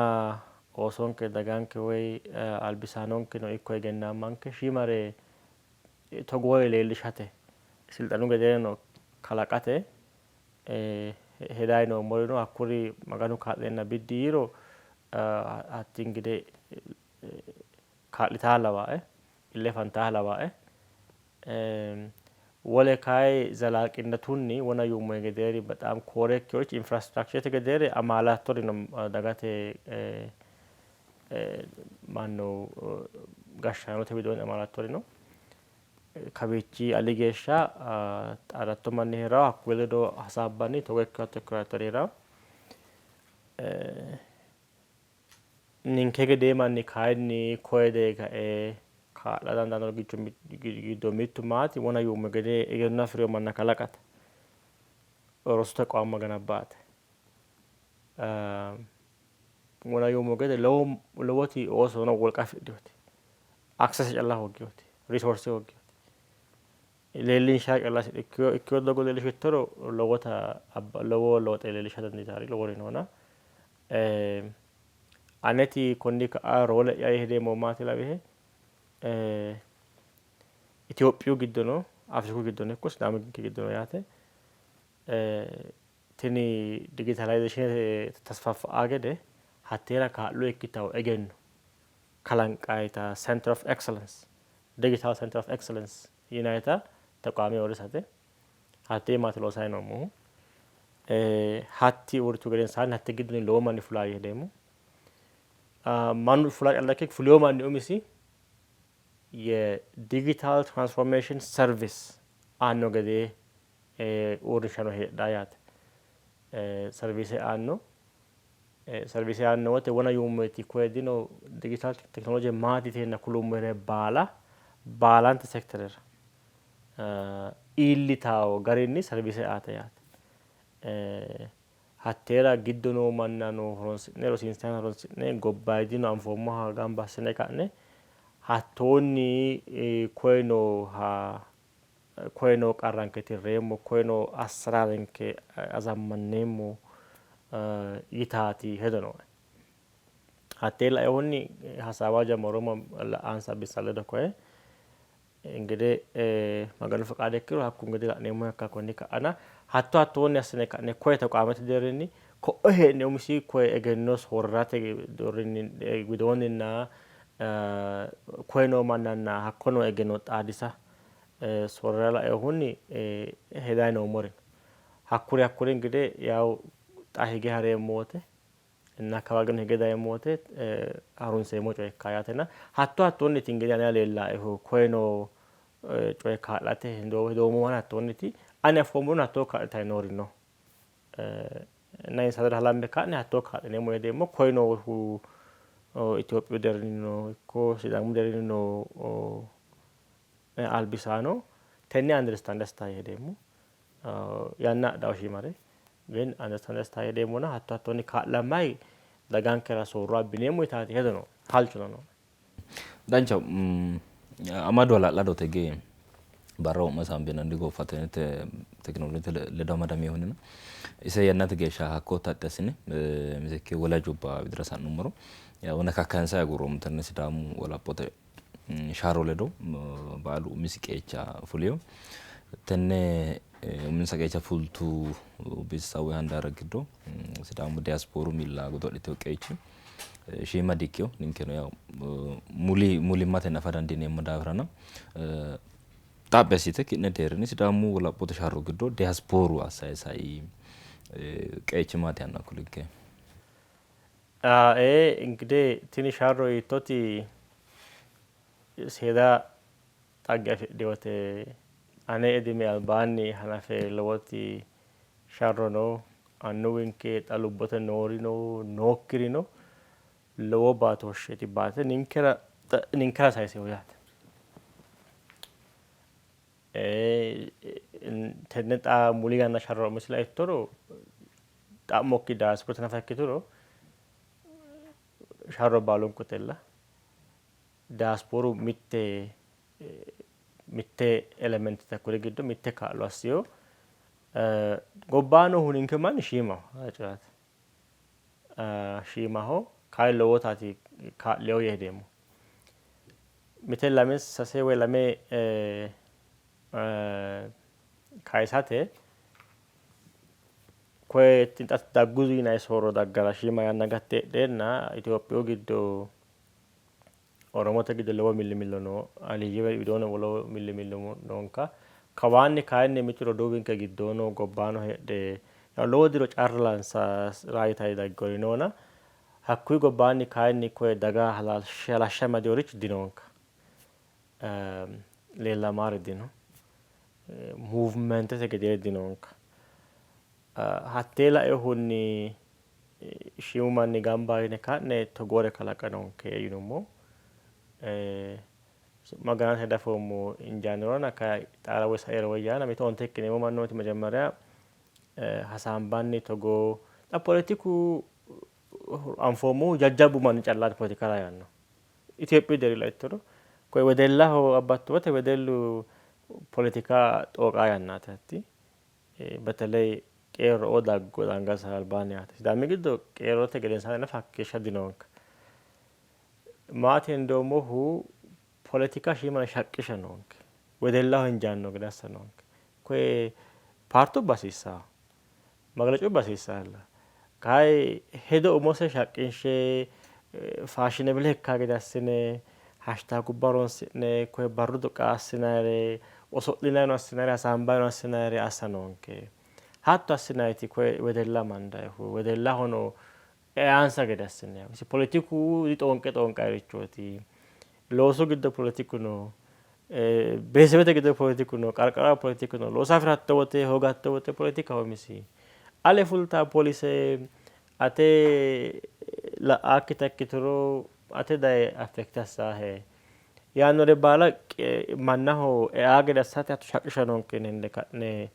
oosonke daganke woy albisaanonkeno ikko egennaammanke shiimare togoore leellishate silxanu gedeereno kalaqate Hedayi noommorino hakkuri Maganu kaa'leenna biddi yiiro hatti ingide kaa'litaa lawaae, ille fantaa lawaae. Wole kayi zalaaqinnatuunni wona yuummohe gedeeri bexaam koore ikkinorichi infrastructurete gedeere amaalattori no dagate mannu gashshaanote widoonni amaalattori no. Kawiichi ali geeshsha xaadatto manni hee'rawo, hakkuyi ledo hasaabbanni togo ikkiro hatto ikkiro yaattori hee'rawo. Ninke gedee manni kayinni koye daye kae kaa'la dandaannori giddo mittu maati? Wona yuummo gede egenno afi'rino manna kalaqate. Rosu tequamma ganabba'ate. Wona yuummo gede lowoti oosono wolqa afidhinoti access calla hoogginoti resource hoogginoti leellinsha calla ikkino doogo leellishittoro lowota lowo looxe leellisha dandiitannori lowori noona. Aneti konni ka'a roole'ya yee hedeemmohu maati lawihe? Itophiyu giddono Afriku giddono ikko Sidaaminke giddono yaate tini digitalayizeeshinete tasfaffa'a gede hatteera kaa'lo ikkitanno egenno kalanqayita Center of Excellence Digital Center of Excellence yinayita tequame uurrisate Hattee maati loosanni noommohu. Hatti uurritu gedensaanni hatte giddonni lowo manni fulaa yee hedeemmo. Mannu fula calla ikkikki fulino manni umisi ye digital transformation service aanno gedee uurrinshano heedhaa yaate. Serviise aanno. Serviise aanno wote wona yuummoeti koye dino digital teknolooje maati yiteenna kulummohere baala baalante sekiterera iillitawo garinni serviise aate yaate. Hatteera giddo noo mannano horonsi'ne rosiinsanni horonsi'ne gobbayidino anfoommoha gamba assine ka'ne hattoonni koye nooha koye noo qarranke tirreemmo, koye noo assaraarenke azammanneemmo yitaati hedo nooe. Hattee lainohunni hasaawa jammarummo la''ansa bissa ledo koye Ingidihi Maganu feqaade ikkiro hakku ingidihi la'neemmoha ikka konni ka'ana hatto hattoonni assine ka'ne koye tequamete deerrinni ko'o hee'ne umisi koye egenno soorrate deerrinni widoonninna koye noo mannanna hakko noo egenno xaadisa soorra lainohunni hedayi noommori no. Hakkuri hakkuri ingidihi yawu xa hige hareemmo wote inna kawa higeno hige dayemmo wote harunseemmo coye ikka yaatena hatto hattoonniti ingidihi anera leellaaehu koyeno coye kaa'late hedoommohuno hattoonniti ani afoommohuno hattoo kaa'litanni noori no. Inna insa ledo halamme ka'ne hattoo kaa'lineemmo yee hedeemmo. Koyenohu Itophiyu deerrinnino ikko Sidaamu deerrinnino albisaano tenne understand assitawo yee hedeemmo. Yanna adhawo shiimare ግን understand assitawo yee hedeemmona hatto hattoonni kaa'lammayi dagankera soorro abbineemmo yitaati hedo nooe, halchono nooe. Danchaho. Amado hala'ladote ge barra wo'ma hasaambinanni gooffate tekinolojete ledo amadaminohunnino ise yannate geeshsha hakko taxxi assine miteekke wole hajubba widira sa'nummoro wona kakkayinse agurroommo tenne Sidaamu wolaphote sharro ledo baalu umisi qeecha fulino. Tenne uminsa qeecha fultu bissa woyi handaarra giddo Sidaamu diyaaspooru miilla godo'litino qeechi shiima di''ikkino. Ninkeno yaw muli mulimmatenni afa dandiineemmo daafirana xaphi assite ki'ne deerrinni Sidaamu wolaphote sharro giddo diyaaspooru assayi sai qeechi maati yaanna kulinke. Ee, ingidihi tini sharro hiittoti seeda xagge afidhinote. Ane idime albaanni hanafe lowoti sharro no. Annuwinke xa lubbote noorino nookkirino lowo baatooshsheeti baate ninkera ninkera sayisinohu yaate. Tenne xa muli yanna sharro misile laittoro xa'mokki diyaasporate nafa ikkituro sharro baalunkutella. Diyaasporu mitte mitte elementete hakkuri giddo mitte kaa'lo assino. Gobbaa noohu ninke manni shiimaho coyate. Shiimaho kayi lowotaati kaa'lino yee hedeemmo. Mite lame sase woyi lame kayisate Koye xa dagguzu yinanni soorro daggara shiima yanna gatte heedheenna Itophiyu giddo Oromote giddo lowo millimillo no, Aliyye widoonni lowo millimillo noonka. Kawaanni kayinni mitu roduuwinke giddono gobbano heedhe lowo diro carlansa rayitanni daggori noona hakkuyi gobbaanni kayinni koye daga halashshe amadinorichi dinonka. Leellamaari dino. Movementete gedeeri dinonka. Hattee lainohunni shiimu manni gamba yine ka'ne togoore kalaqa noonke yinummo. Su'ma ganate diafoommo injaannorona kayi xaara woyi sairo woyyaana mito onte ikkineemmo mannooti mejemmerya hasaambanni togoo xa poletiku anfoommohu jajjabbu manni callaati poletika yaanno. Itophiyu deerri laittoro koye wedellaho abbatto wote wedellu poletika xooqaa yannaati hatti. Beteley qeerro''oo daggu angansara albaanni yaate. Sidaami giddo qeerrote gedensaanni nafa hakkeeshsha dinoonka. Maati hendoommohu poletika shiima shaqqisha noonke. Wedellaho injaanno gede assa noonke. Koye paartubba hasiissanno. Maglecubba hasiissalla. Kayi hedo umose shaqqinshe faashinebile ikkaa gede assine hashtagubba horonsi'ne koye barru duqqa assinayire oso'linayino assinayire hasaambayino assinayire assa noonke. Hatto assinayiti koye wedella amandayihu wedellahono eansa gede assine. Isi poletiku dixoonqe xoonqayirichooti. Loosu giddo poletiku no. Beetesebete giddo poletiku no, qarqaraho poletiku no, looso afi'ratto wote hoogatto wote poletikaho umisi. Ale fultaa polise ate la'aakkita ikkituro ate daye affect assaahe. Yaannore baala mannaho eaa gede assate hatto shaqqisha noonke yine hende ka'ne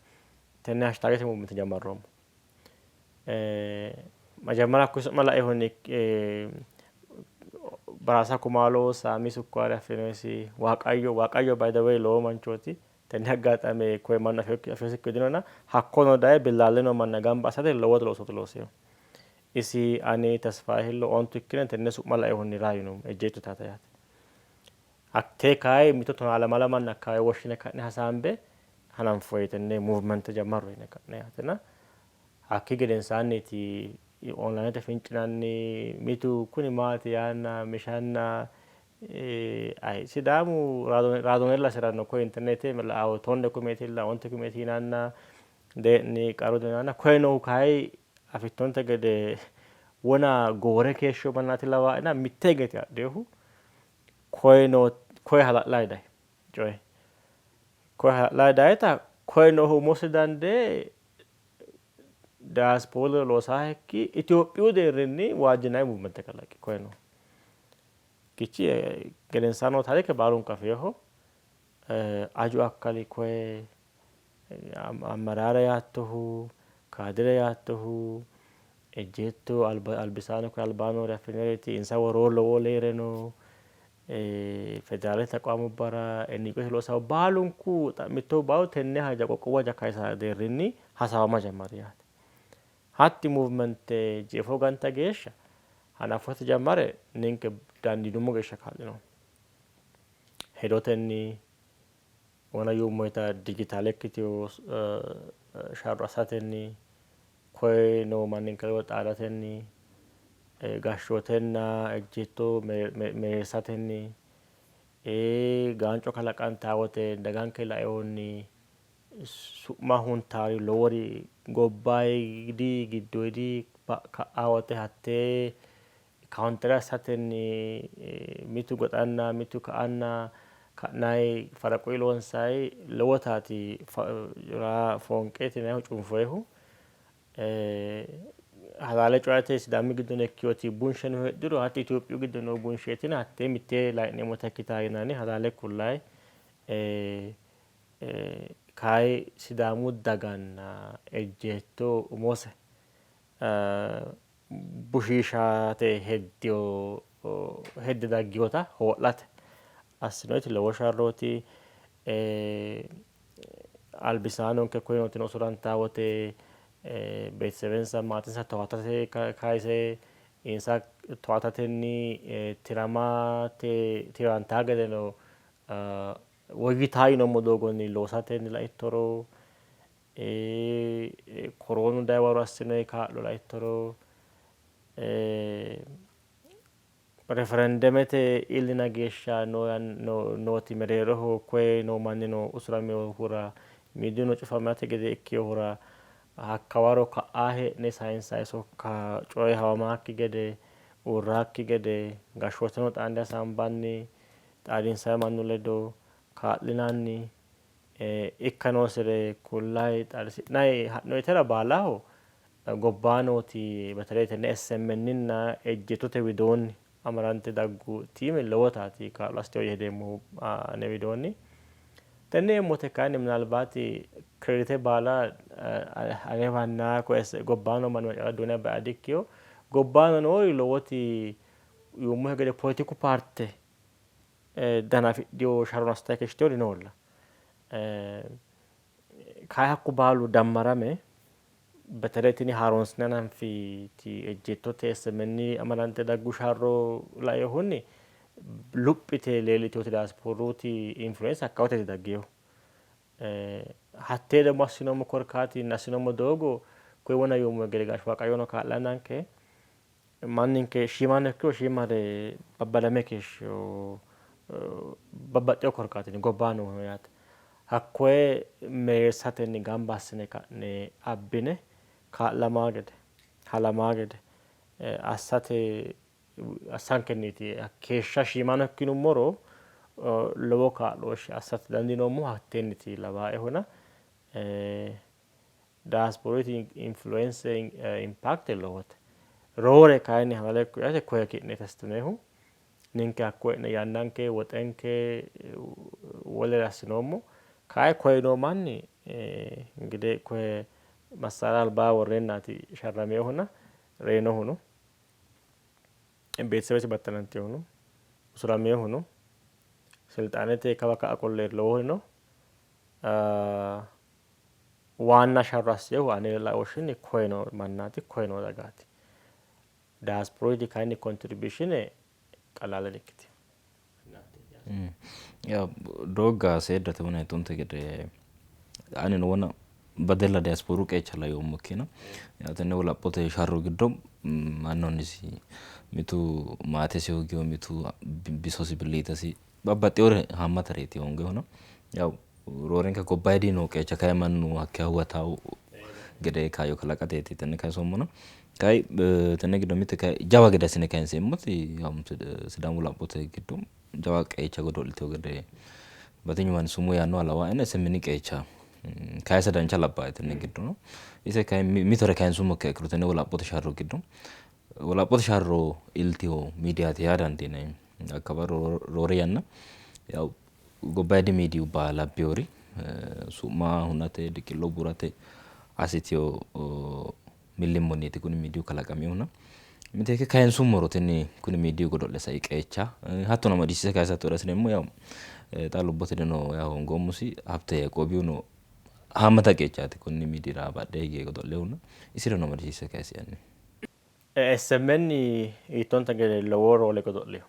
tenne hashtagete movement jammarroommo. Majammara hakkuyi su'ma lainohunni Baraasa Kumaalo, Saami Sukkaare affinoyisi, Waaqayyo, Waaqayyo by the way lowo manchooti. Tenne aggaxame koye mannu afinosikkihu dinona hakkono daye billaallino manna gamba assate lowo loosooti loosinohu. Isi, ani, Tesfaye Hillo ontu ikkine tenne su'ma lainohunni rayi yinummo ejjeetto taate yaate. Hattee kayi mito tonaa lamala manna akkawawe woshshine ka'ne hasaambe hananfoyi tenne movement jammarro yine ka'ne yaatena hakkii gedensaanniiti onlinete fincinanni mitu kuni maati yaanna mishanna ayi Sidaamu raadoonella hasi'ranno koye internete la'awo tonne kumeetilla onte kumeeti yinanna dee'ni qaru dino yinanna koye noohu kayi afittonte gede wona goore keeshshiyo mannaati lawaena mitte higeeti adhinohu koye noo koye hala'layi dayi coyi. Koye hala'layi dayita koye noohu umosi dandee diaspora loosaakki Itophiyu deerrinni waajjinanni movement kalaqi koye noohu. Kichi gedensaanni noo taarike baalunku afinoho. Aju akkali koye ammaraare yaattohu, kaadire yaattohu, ejjeetto albisaano koye albaa noori affinoreeti, insa woroo lowo leere no. Federaalete taqwaamubbara NGOte loosanno baalunku xa'mittohu baalu tenne haja qoqqowu haja kayisa deerrinni hasaawama jammari yaate. Hatti movemente jeefo ganta geeshsha hanafote jammare ninke dandiinummo geeshsha kaa'linoommo. Hedotenni wona yuummoyita dijitaale ikkitino sharro assatenni koye noo manninke ledo xaadatenni gashshootenna ejjeetto mereersatenni gaanco kalaqantanno wote daganke lainohunni su'ma huntaari lowori gobbayidi giddoyidi ka'aa wote hattee counter assatenni mitu goxanna mitu ka'anna ka'nayi faraqu loonsayi lowotaati foonqeeti yinannihu cunfoyihu. Halaale coyate Sidaami giddono ikkinoti bunsheno heedhuro hatti Itophiyu giddo noo bunsheetina hattee mittee layi'neemmota ikkitaa yinanni halaale kullayi. Kayi Sidaamu daganna ejjeetto umose bushiishate heddino hedde dagginota hoo'late assinoyiti lowo sharrooti. Albisaanonke koyinootino usurantaa wote beetesebensa maatensa towaatate kayise insa towaatatenni tiramate tirantaa gedeno woyyitaa yinoommo doogonni loosatenni laittoro. Koroonu dayi waro assinoyi kaa'lo laittoro, referendemete iillina geeshsha nooti mereeroho koye noo mannino usuraminohura miidiyuno cufamate gede ikkinohura hakkawaro ka'aa hee'ne sayinsayi sokka coye hawamaakki gede uurraakki gede gashshooteno xaande hasaambanni xaadinsayi mannu ledo kaa'linanni ikka noosire kullayi xaadisi'nayi ha'noyitera baalaho gobbaa nooti beteley tenne SMN-ninna ejjeetote widoonni amadante daggu tiime lowotaati kaa'lo assitino yee hedeemmohu ane widoonni. Tenne yeemmote kayinni minalbaati kiredite baala anewanna gobbaa noo manniwa calla duune ba'a dikkino. Gobbaano noori lowoti yuummohe gede poletiku paarte dana afidhino sharrono assitanni keeshshitinori noolla. Kayi hakku baalu dammarame beteley tini haaroonsine hananfiti ejjeettote SMN amadante daggu sharro lainohunni luphite leellitinoti diyaasporuuti influence hakkawote didaggino. Hattee ደግሞ assinoommo korkaatinna assinoommo doogo koye wona yoommo gede Gaashshu Waaqayyono kaa'lannanke manninke shiimano ikkiro shiimare babbadame keeshshino babbaxxino korkaatinni gobbaa noohu yaate. Hakkoye mereersatenni gamba assine ka'ne abbine kaa'lamaa gede halamaa gede assate assankenniiti keeshsha shiimano ikkinummoro lowo kaa'looshshe assate dandiinoommohu hatteenniiti lawaehona Diasporiti influence impact lowote. Roore kayinni halaale yaate koye ki'ne testinoyihu ninke hakko hee'ne yannanke woxenke wolere assinoommo. Kayi koye noo manni ingidihi koye massaara albaa worreennaati sharraminohuna reyinohuno beetesebesi battanantinohuno usuraminohuno silxaanete kawa ka'a qolle lowohurino Waanna sharro assinohu ane laooshshinni koye noo mannaati, koye noo dagaati. Diasporiti kayinni kontribiushine qalaale dikkitino. Yaw doogga seeddate wona yitunte gede anino wona badella diasporu qeecha layoommo ikkina yaw tenne wolaphote sharro giddo mannu annisi mitu maatesi hoogino mitu bisosi billiitesi babbaxxinore haammatareeti hoongehuno yaw roorenka gobbayidi noo qeecha kayi mannu hakkeya huwatawo gede kaayyo kalaqateeti tenne kayisoommona kayi tenne giddo mitte kayi jawa gede assine kayinseemmoti yaw Sidaamu wolaphote giddo jawa qeecha godo'litino gede batinyu manni sumuu yaannoha lawaena ise mini qeecha kayisa dancha labbae tenne giddono ise kayi mitore kayinsummokkiha ikkiro tenne wolaphote sharro giddo wolaphote sharro iltino miidiyaati yaa dandiinanni. Hakka roore yanna yaw gobbayidi miidiyubba labbinori su'ma hunate diqillo buurate assitino millimmonniiti kuni miidiyu kalaqaminohuna. Miteekke kayinsummoro tini kuni miidiyu godo'le sai qeecha hattono amadisiise kayisatto hasireemmo yaw xa lubbote dino yaa hoongoommosi Habte Yaiqoobihuno haammata qeechaati konni miidiyira badhee hige godo'lehuna isirano amadisiisse kayisi hanni. SMN hiittoonte gede lowo roole godo'lino.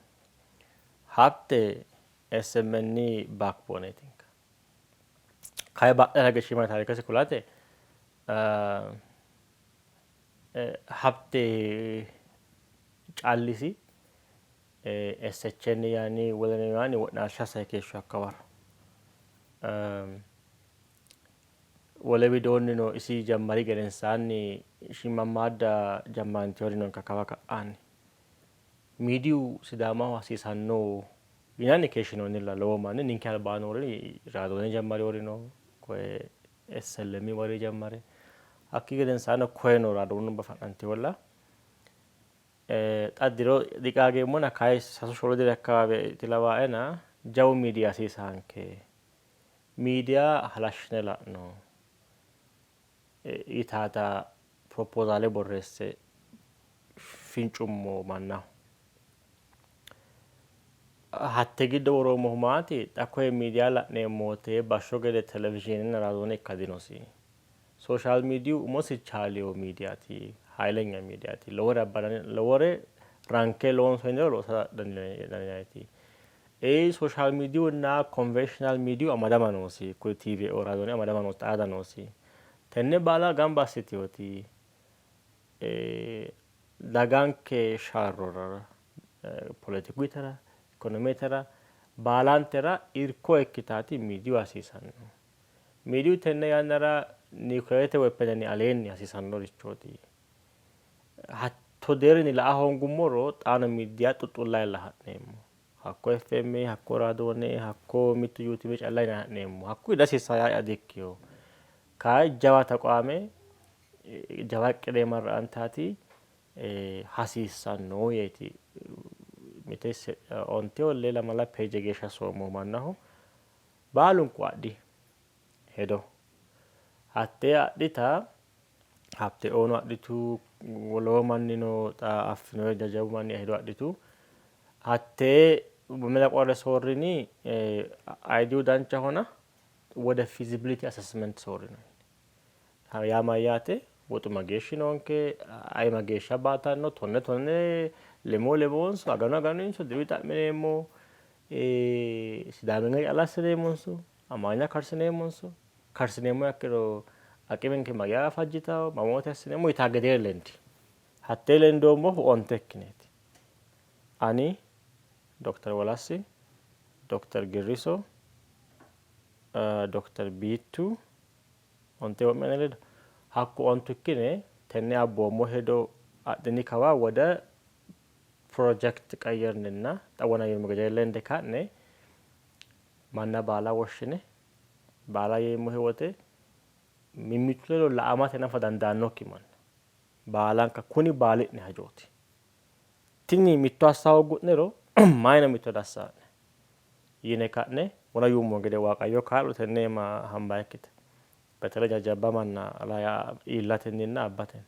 Hatte SMN backboneetinka. Kayi badhera hige shiima taarikesi kulate Habte callisi SHN yaani woleno yaani wo'naalsha assayi keeshshino hakka waro. Wole widoonnino isi jammari gedensaanni shiimammaadda jammarantinori noonka kawa ka'aanni. Miidiyu Sidaamaho hasiisanno yinanni keeshshinoonnilla lowo manni ninke albaa noori raadoone jammarewori no, koye SLM wari jammare hakkii gedensaanni koyeno raadoonubba fa'nantinolla. Xa diro diqaageemmona kayi sasu shoolu diri akkawaaweeti lawaaena jawu miidiyi hasiisaanke. Miidiya halashshine la'no yitaata piroppozaale borreesse fincummo mannaho. Hatte giddo woroommohu maati, xa koye miidiya la'neemmo wote bashsho gede televizhiinenna raadoone ikka dinosi. Sooshaal miidiyu umosi chaalino miidiyaati, hayilenya miidiyaati. Lowore abba lowore ranke loonsoonnire loosa dandiinanniti. Ee sooshaal miidiyunna konvenshinal miidiyu amadama noosi. Kuri TV o raadoone amadama noosi, xaada noosi. Tenne baala gamba assitinoti daganke sharrora, poletikuytera, ikonometera baalantera irko ikkitaati miidiyu hasiisanno. Miidiyu tenne yannara niwukileerete wepenenni aleenni hasiisannorichooti. Hatto deerrinni la''a hoongummoro xaano miidiya xuxxullayilla ha'neemmo. Hakko FM, hakko raadoone, hakko mittu yuutube calla yinanni ha'neemmo. Hakkuyi dihasiissanno yaa dikkino. Kayi jawa taqaame jawa qilee marra'antaati hasiissanno yeeti mite onte lee lamala peeje geeshsha soommo mannaho. Baalunku adhi hedo. Hattee adhita Habteoono adhitu, lowo mannino xa affinore jajjabbu manni hedo adhitu. Hattee mela qorre soorrini ideu danchahona wode feasibility assessment soorrino. Yaa mayyaate? Woxu mageeshshi noonke? Ayi mageeshsha baatanno? Tonne tonne, lemoo lemoonso, aganu aganunso, diru xa'mineemmo? Sidaamenga calla assineemmonso? Amaarenya karsineemmonso? Karsineemmo ikkiro aqimenke mageya fajjitawo? Mamoote assineemmo? Yitaa gedee lendi. Hattee lendoommohu onte ikkineeti. Ani, Dokter Wolassi, Dokter Girriso, Dokter Biittu, onte wo'me ane ledo. Hakku ontu ikkine tenne abboommo hedo adhini kawa wode project qayyarninna xa wona yinummo gede lende ka'ne manna baala woshshine baala yeemmohe wote mimmitu ledo la''amate nafa dandaannokki manna baalanka kuni baali'ne hajooti. Tini mitto assa hooggu'nero mayino mitto dassaa'ne yine ka'ne wona yuummo gede Waaqayyo kaa'lo tenne iima hamba ikkite betele jajjabba manna iillatenninna abbatenni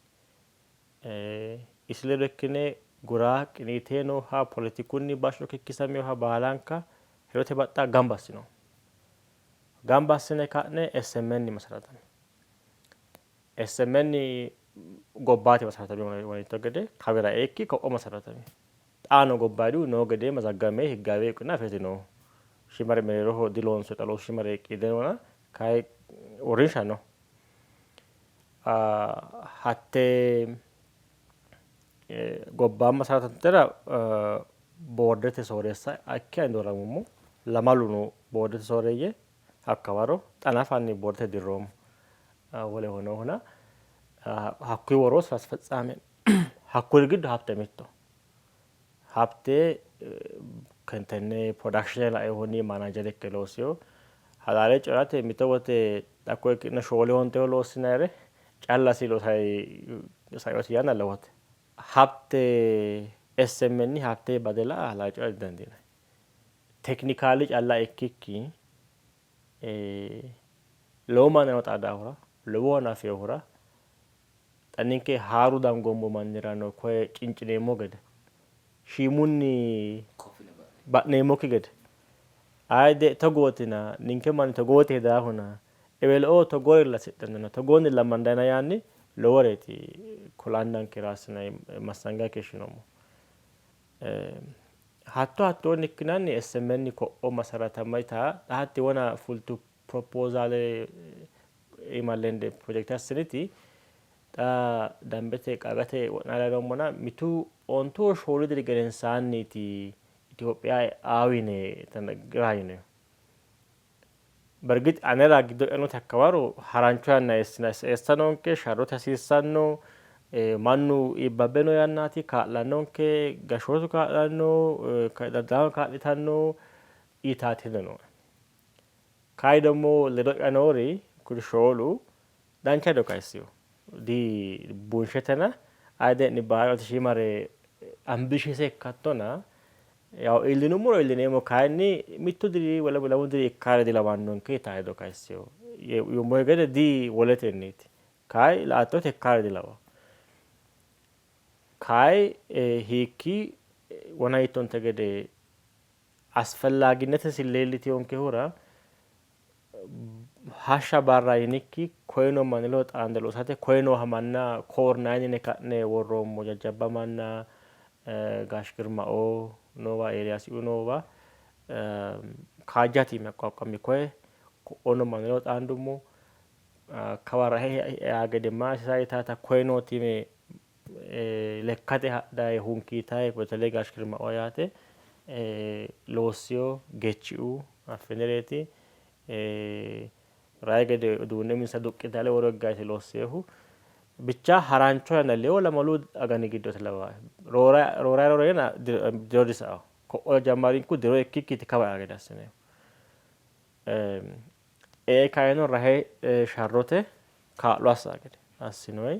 isi ledo ikkine gura qiniitee nooha poletikunni bashsho kikkisaminoha baalanka hedote baxxa gamba assino. Gamba assine ka'ne SMN masaratami. SMN gobbaate masaratami wonitto gede kawira eikki ko'o masaratami. Xaano gobbaydihu noo gede mazaggame higgaawe iqina afiriti noohu. Shimare mereeroho diloonso xa loosu shimare qiide noona kayi uurrinsha no. Hatte gobbaamma saatantera boordete sooreessa ikke ani dooramummo. Lamalu no boordete sooreeyye hakkawaro xa nafa ani boordete dirroommo woleho noohuna hakkuyi woro sira asfetsaame hakkuri giddo Habte mitto. Habte tenne production lainohunni manager ikke loosino. Halaale coyi'rate mito wote xa koye ki'ne shoole onteho loossinayire callasi loosay sainoti yanna lowote. Habte SMN Habte bade la''a halaale coyi'ra didandiinanni. Teknikaali calla ikkikki lowo mannino xaadaahura, lowohano afinohura xa ninke haaru dangoommo mannirano koye cincineemmo gede shiimunni ba'neemmokki gede ayidde togootina ninke manni togooti hedaahuna ewelo''oo togoorella hasidhannona togoonnilla mandayina yaanni loworeeti kulannanke raassinay massangayi keeshshinoommo. Hatto hattoonni ikkinanni SMN ko'o masaratamma yitaa xa hatti wona fultu propoozaale iima lende pirojekite assiniti xa dambete qaagate wo'naalay noommona mitu ontu shoolu diri gedensaanniiti Itophiya e'aawi yine raayinohu. Bergix anera giddo'ya nooti hakkawaro harancho yanna eessa noonke, sharrote hasiissanno, mannu iibbabbe noo yannaati, kaa'lannonke, gashshootu kaa'lanno, daddalaano kaa'litanno yitaati hedo nooe. Kayi ደግሞ ledo'ya noori kuri shoolu dancha hedo kayissino. Di bunshetena ayi dee'ni baayoote shiimare ambishese ikkattona yaw iillinummoro iillineemmo kayinni mittu diri wole lamu diri ikkaare dilawannonke yitaa hedo kayissino. Yuummohe gede di woletenniiti. Kayi la''attote ikkaare dilawanno. Kayi hiikki wona yiittonte gede asfellaaginnetesi leellitinonkehura hashsha barra yinikki koye noo manni ledo xaande loosate koye nooha manna koornayini yine ka'ne worroommo jajjabba manna Gash Girmaoo noowa Eeliyaasiuu noowa kaajja tiime aqqaqqammi koye ko'o noo manni ledo xaandummo. Kawa rahe eaa gede maa hasiisaa yitaata koye noo tiime lekkate hadhayi hunkiitayi በተለይ ጋሽ ግርማኦ yaate loossiyo gechiu affinireeti rayi gede uduunne uminsa duqqite ale woro higgaati loossinohu. Bicha harancho yanna 2 agani giddooti lawaae. Roora roora diro disa'awo. Ko'o jammarinku diro ikkikkiiti kawa ea gede assineemmo. Ee kayino rahe sharrote kaa'lo assa gede assinoyi.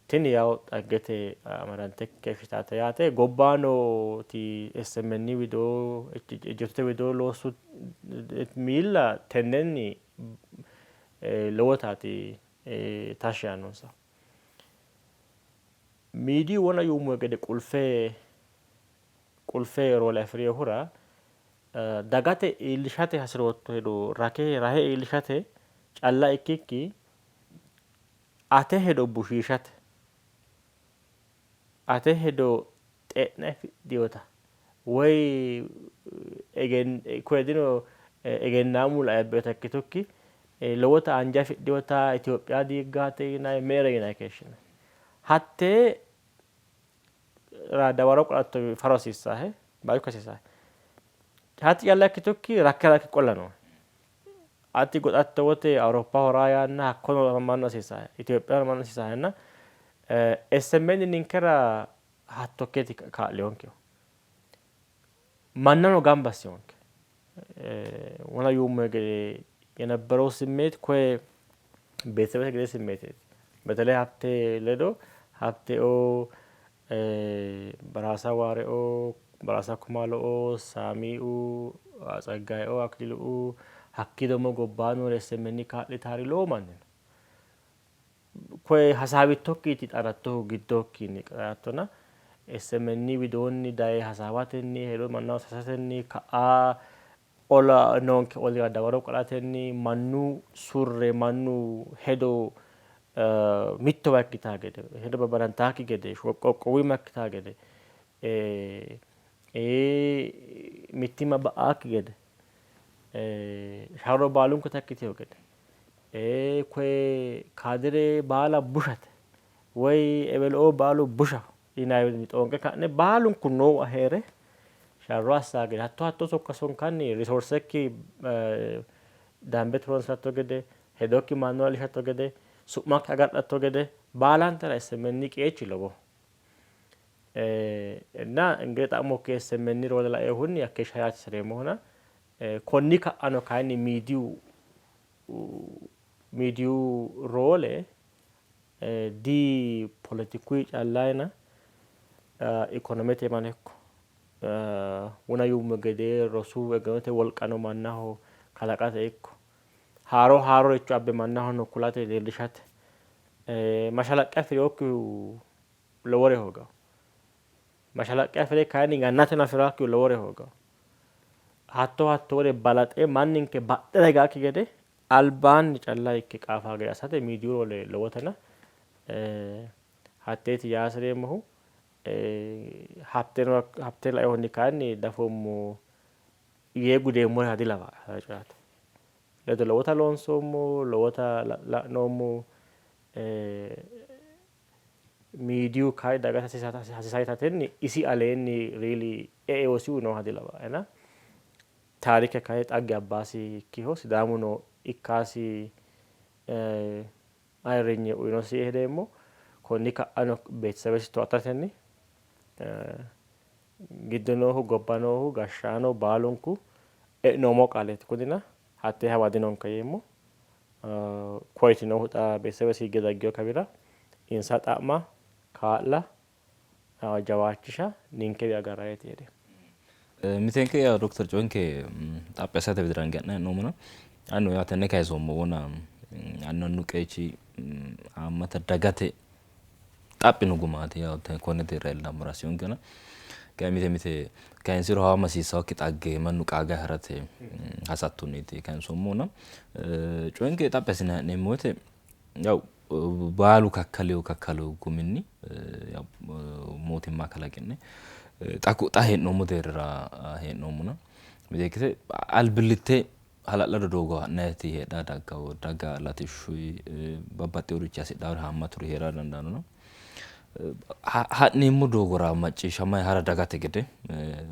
Tini yawo dhaggete amadante keeshshitaate yaate. Gobba nooti SMN widoo ejjeettote widoo loossu miilla tennenni lowotaati tashshi yaannonsa. Miidiyu wona yuummo gede qulfe qulfe roole afi'rinohura dagate iillishate hasi'rootto hedo rake rahe iillishate calla ikkikki ate hedo bushiishate, ate hedo xe'ne afidhinota woy koye dino egennaamu laebbinota ikkitukki lowota anje afidhinota Itophiya diiggate yinanni meere yinanni keeshshinanni. Hattee dawaro qolatto faro hasiissahe, bayichu hasiisahe. Hatti calla ikkitukki rakke rakke qola noohe. Ati goxatto wote Awuroppaho raa yaanna hakkono mannu hasiisahe, Itophiyahono mannu hasiisahenna SMN ninkera hatto ikkeeti kaa'liyonkehu. Mannano gamba assiyonke. Wona yuummo gede የነበረው ስሜት ኮ ቤተሰብ gede ስሜቴቲ በተለይ ሀብቴ ledo ሀብቴኦ በራሳ ዋሬኦ በራሳ ኩማሎኦ ሳሚኡ ጸጋዬኦ አክሊሉኡ hakkii ደግሞ gobbaano SMN kaa'litaari lowo manni no. Koye hasaawittokkiiti xarattohu giddokkiinni xarattona SMN widoonni daye hasaawatenni hedo mannaho sayisatenni ka'a ola noonke olira dawaro qolatenni mannu surre mannu hedo mittowa ikkitaa gede hedo babbadantaakki gede qoqqowimma ikkitaa gede mittimma ba'aakki gede sharro baalunkota ikkiteyo gede koye kaadire baala bushate woy ewelo baalu bushaho yinanni xoonqe ka'ne baalunku noowa heere sharro assaa gede hatto hatto sokka sonkanni risoorsekki dambete horonsiratto gede hedokki mannu iillishatto gede su'makki agadhatto gede baalantera SMN qeechi lowoho. እና እንግዲህ xa'mokki SMN roole lainohunni hakkeeshsha yaate hasireemmohuna konni ka'ano kayinni miidiyu roole di poletikuyi callayina ikonomete iimano ikko wona yuummo gede rosu egennote wolqano mannaho kalaqate ikko haaro haaroricho abbe mannahono kulate leellishate mashalaqqe afirinokkihu lowore hoogawo. Mashalaqqe afire kayinni yannateno afirakkihu lowore hoogawo. Hatto hattoore balaxe manninke badhera higaakki gede albaanni calla ikke qaafaa gede assate miidiyu roole lowotena hatteeti yaa hasireemmohu. Habte lainohunni kayinni dafoommo yee gudeemmore dilawaae coyate. Ledo lowota loonsoommo, lowota la'noommo. Miidiyu kayi dagate hasiisatenni isi aleenni really eeosihu nooha dilawaaena taarike kayi xagge abbaasi ikkiho Sidaamuno ikkasi ayirrinye uyinosi yee hedeemmo. Konni ka'ano beetesebesi towaatatenni giddo noohu gobba noohu gashshaano baalunku e'noommo qaaleeti kunina hattee hawa dinonke yeemmo. Koyitinohu xa beetesebesi higge daggino kawira insa xa'ma kaa'la jawaachisha ninkewi agarraniti hedeemmo. Mitenke yaa dokter coyenke xaphi assate widira hinge ha'nanni hee'noommona annu yaa tenne kayisoommo wona annu qeechi haammata dagate xaphino gumaati yaa konne deerra iillammora assinonkena kayi mite mite kayinsiro hawa masiissannokki xagge mannu qaagayi harate hasattonniiti kayinsoommohuna coyenke xaphi assine ha'neemmo woyte yaw baalu kakkaleyo kakkalo guminni mootimma kalaqi'ne xa hee'noommo deerrira hee'noommona miteekkite albillitte Hala'lado doogo ha'nayiti heedhaa daggawo daga latishshu babbaxxinorichi hasidhawori haammaturi hee'ra dandaanno. Ha'neemmo doogora macciishshamayi hara dagate gede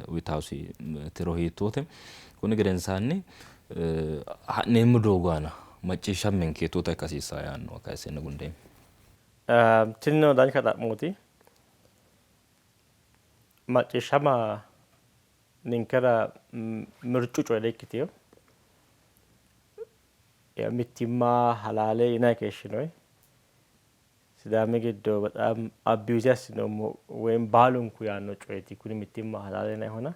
uyitawosi tiro hiittoote? Konni gedensaanni ha'neemmo doogo aana macciishshammenke hiittoota ikka hasiissanno yaannoha kayissenna gundeemmo. Tinino dancha xa'mooti. Macciishshama ninkera mircu coye di''ikkitino. Mittimma halaale yinanni keeshshinoyi. Sidaami giddo bexaam abuse assinoommo woyim baalunku yaanno coyeeti kuni mittimma halaale yinannihona.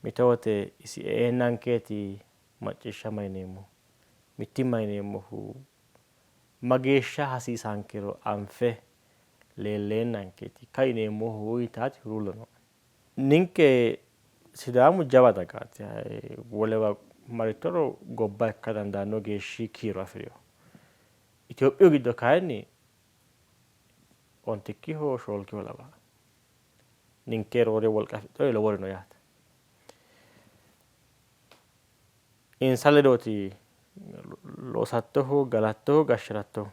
Mito wote isi e'eennankeeti macciishshama yineemmohu. Mittimma yineemmohu mageeshsha hasiisankero anfe leelleennankeeti ikka yineemmohu yitaati huluullo nooe. Ninke Sidaamu jawa dagaati. Wolewa marittoro gobba ikka dandaanno geeshshi kiiro afi'rino. Itophiyu giddo kayinni ontikkiho shoolkiho lawanno. Ninke roore wolqa afidhinori lowori no yaate. Insa ledooti loosattohu, galattohu, gashshi'rattohu.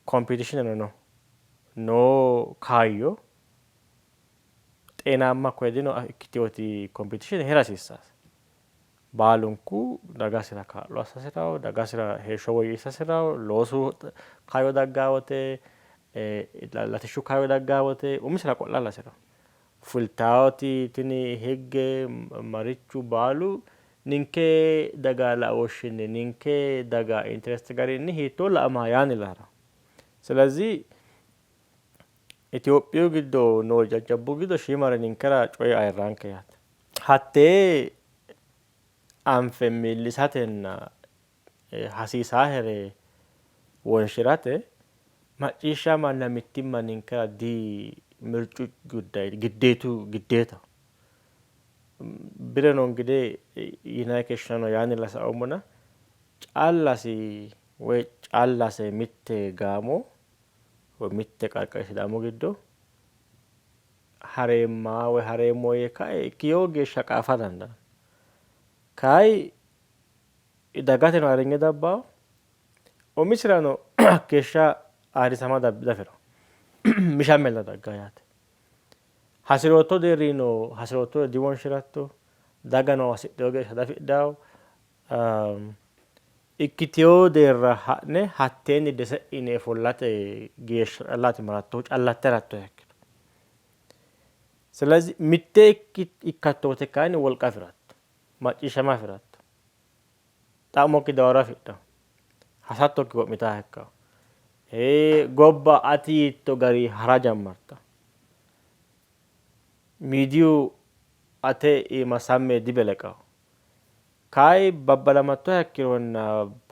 Kompitishiineno no. Noo kaayyo xeenaamma koye dino ikkitinoti kompitishiine hee'ra hasiissanno. Baalunku dagasira kaa'lo assa hasi'rawo, dagasira heeshsho woyyeessa hasi'rawo, loosu kaayyo daggaa wote, latishshu kaayyo daggaa wote umisira qo'lalla hasi'rawo. Fultaawoti tini higge marichu baalu ninke daga laooshshinni, ninke daga interest garinni hiittoo la'ama yaannilla ha'rawo. Silezih Itophiyu giddo noo jajjabbu giddo shiimare ninkera coyi ayirraanke yaate. Hattee anfe millisatenna hasiisaahere wonshi'rate macciishshamanna mittimma ninkera di mircu gudday giddeetu giddeetaho. Bireno gide yinanni keeshshinanno yaannilla saoommona callasi woy callase mitte gaamo woy mitte qarqari Sidaamu giddo hareemma woy hareemmo yee kae ikkiyo geeshsha qaafa dandaanno. Kayi dagateno ayirrinye dabbawo, umisirano hakkeeshsha ayirrisama dafiro mishammella daggawo yaate. Hasirootto deerrinnino hasiroottore diwonshiratto, dagano hasidhino geeshsha diafidhanno. Ikkitewo deerra ha'ne hatteenni dese'e yine ofollate geeshsha callaati marattohu, callatte harattoha ikkiro. Silezi mitte ikkatto wote kayinni wolqa afi'ratto, macciishshama afi'ratto, xa'mokki dawaro afidhanno, hasattokki wo'mitannoha ikkanno, gobba ati yiitto gari hara jammartanno, miidiyu ate iima sammi yee dibeleqanno. Kayi babbadamattoha ikkironna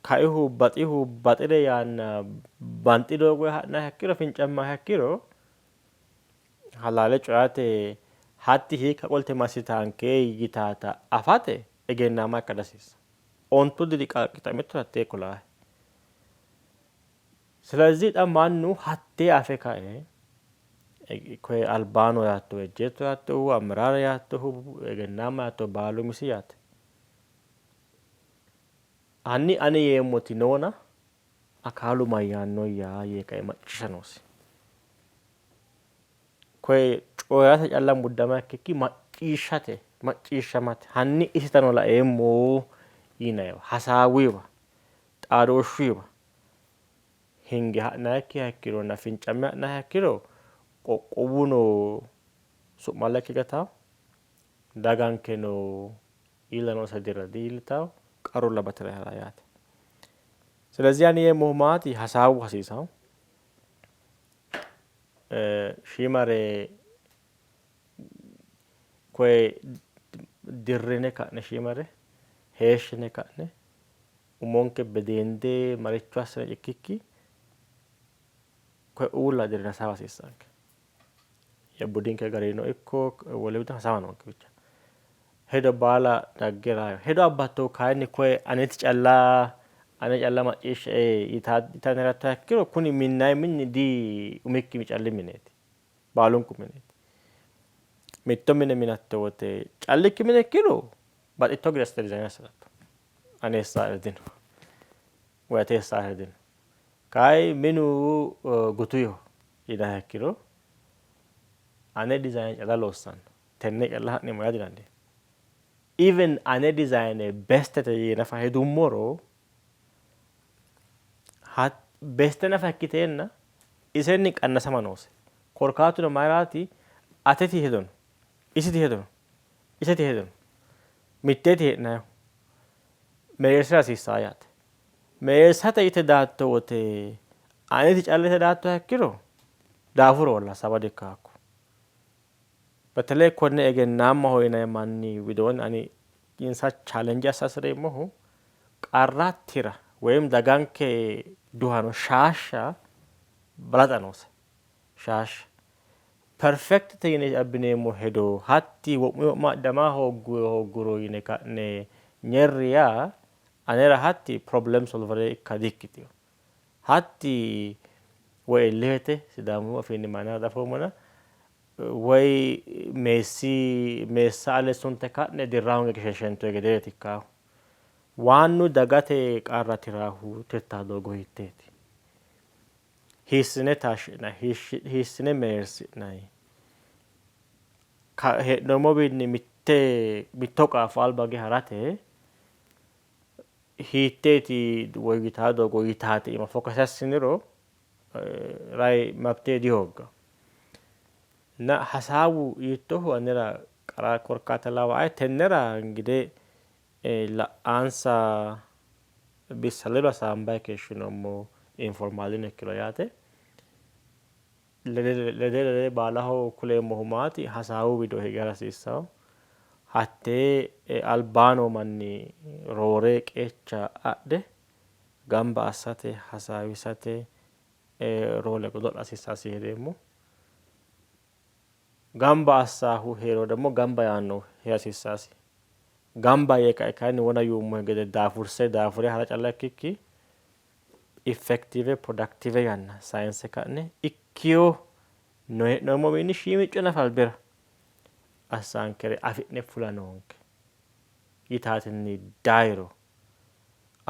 kaihu baxihu baxire yaanna banxi doogoyi ha'nayiha ikkiro fincammayiha ikkiro halaale coyate hatti hiikka qolte massitaanke yitaata afate egennaama ikka dihasiissanno. Ontu diri qaaqqi xa'mitto hattee kulaahe. Silezih xa mannu hattee afe kae koye albaano yaattohu ejjeetto yaattohu amiraare yaattohu egennaamma yaattohu baalu umisi yaate. Hanni ani yeemmoti noona akaalu mayyaannoyya yee kae macciishsha noosi. Koye coyi'rate calla muddama ikkikki macciishshate macciishshamate hanni isitano laeemmo yinayiwa hasaawuyiwa xaadooshshuyiwa hinge ha'nayikkiha ikkironna fincamme ha'nayiha ikkiro qoqqowuno su'malla ikke gatawo, dagankeno iilla noose deerra di''iillitawo, qarrulla bati'rayi harawo yaate. Silezih ani yeemmohu maati hasaawu hasiisawo. Shiimare koye dirrine ka'ne shiimare heeshshine ka'ne umonke bedeende maricho assine ikkikki koye uulla dirrine hasaawa hasiissanke. Budinke garinnino ikko wole widoonni hasaawa noonke bicha. Hedo baala dagge rayo. Hedo abbattohu kayinni koye aneti calla ane calla macciishshae yitanni harattoha ikkiro kuni minnayi mini di umikki calli mineeti. Baalunku mineeti. Mitto mine minatto wote callikki mine ikkiro Baxitto gede assite dizaayine assi'ratto. Ane eessaere dino woy ate eessaere dino. Kayi minu gutuyiho yinanniha ikkiro ane dizaayine calla loossanno. Tenne calla ha'neemmo yaa didandiinanni. Even ane dizaayine bestete yee nafa hedummoro beste nafa ikkiteenna isenni qannasama noose. Korkaatuno mayiraati ateti hedo no, isiti hedo no, iseti hedo no. Mitteeti hee'nayihu. Mereersira hasiissaa yaate. Mereersate yite daatto wote aneti calla yite daattoha ikkiro daafuroholla hasaawa dikkawo hakko. Beteley konne egennaammaho yinanni manni widoonni ani insa challenge assa hasi'reemmohu qarra tira woyim daganke duhano shaashsha balaxa noose. Shaashsha. Perfectete yine abbineemmo hedo hatti wo'munni wo'ma adhama hoogguro yine ka'ne nyerri yaa anera hatti problem solvere ikka dikkitino. Hatti woy illihete Sidaamu afiinni mayinara dafoommona woy meessi meessa ale sunte ka'ne dirra hoonge gesheshentoyi gedeeti ikkaahu. Waannu dagate qarra tiraahu tirtaa doogo hiitteeti? Hiissine taashshi'nanni? Hiissine mereersi'nanni? Hee'noommowiinni mitte mitto qaafo alba hige harate hiitteeti woyyitaa doogo yitaate iima focus assiniro rayi mabte dihoogganno. Na hasaawu hiittooho anera qara korkaata lawae tennera ngide la''ansa bissa ledo hasaambayi keeshshinoommo informaalino ikkiro yaate. Lede lede baalaho kuleemmohu maati hasaawu wido hige hara hasiissanno. Hattee albaa noo manni roore qeecha adhe gamba assate hasaawisate roole godo'la hasiissasi yee hedeemmo. Gamba assaahu hee'riro ደግሞ gamba yaannohu hee'ra hasiissasi. Gamba yee kae kayinni wona yuummohe gede daafurse daafure hara calla ikkikki effective productive yanna sayinse ka'ne ikkiyo no hee'noommowiinni shiimicco nafa albira assaankere afi'ne fula noonke yitaatinni dayiro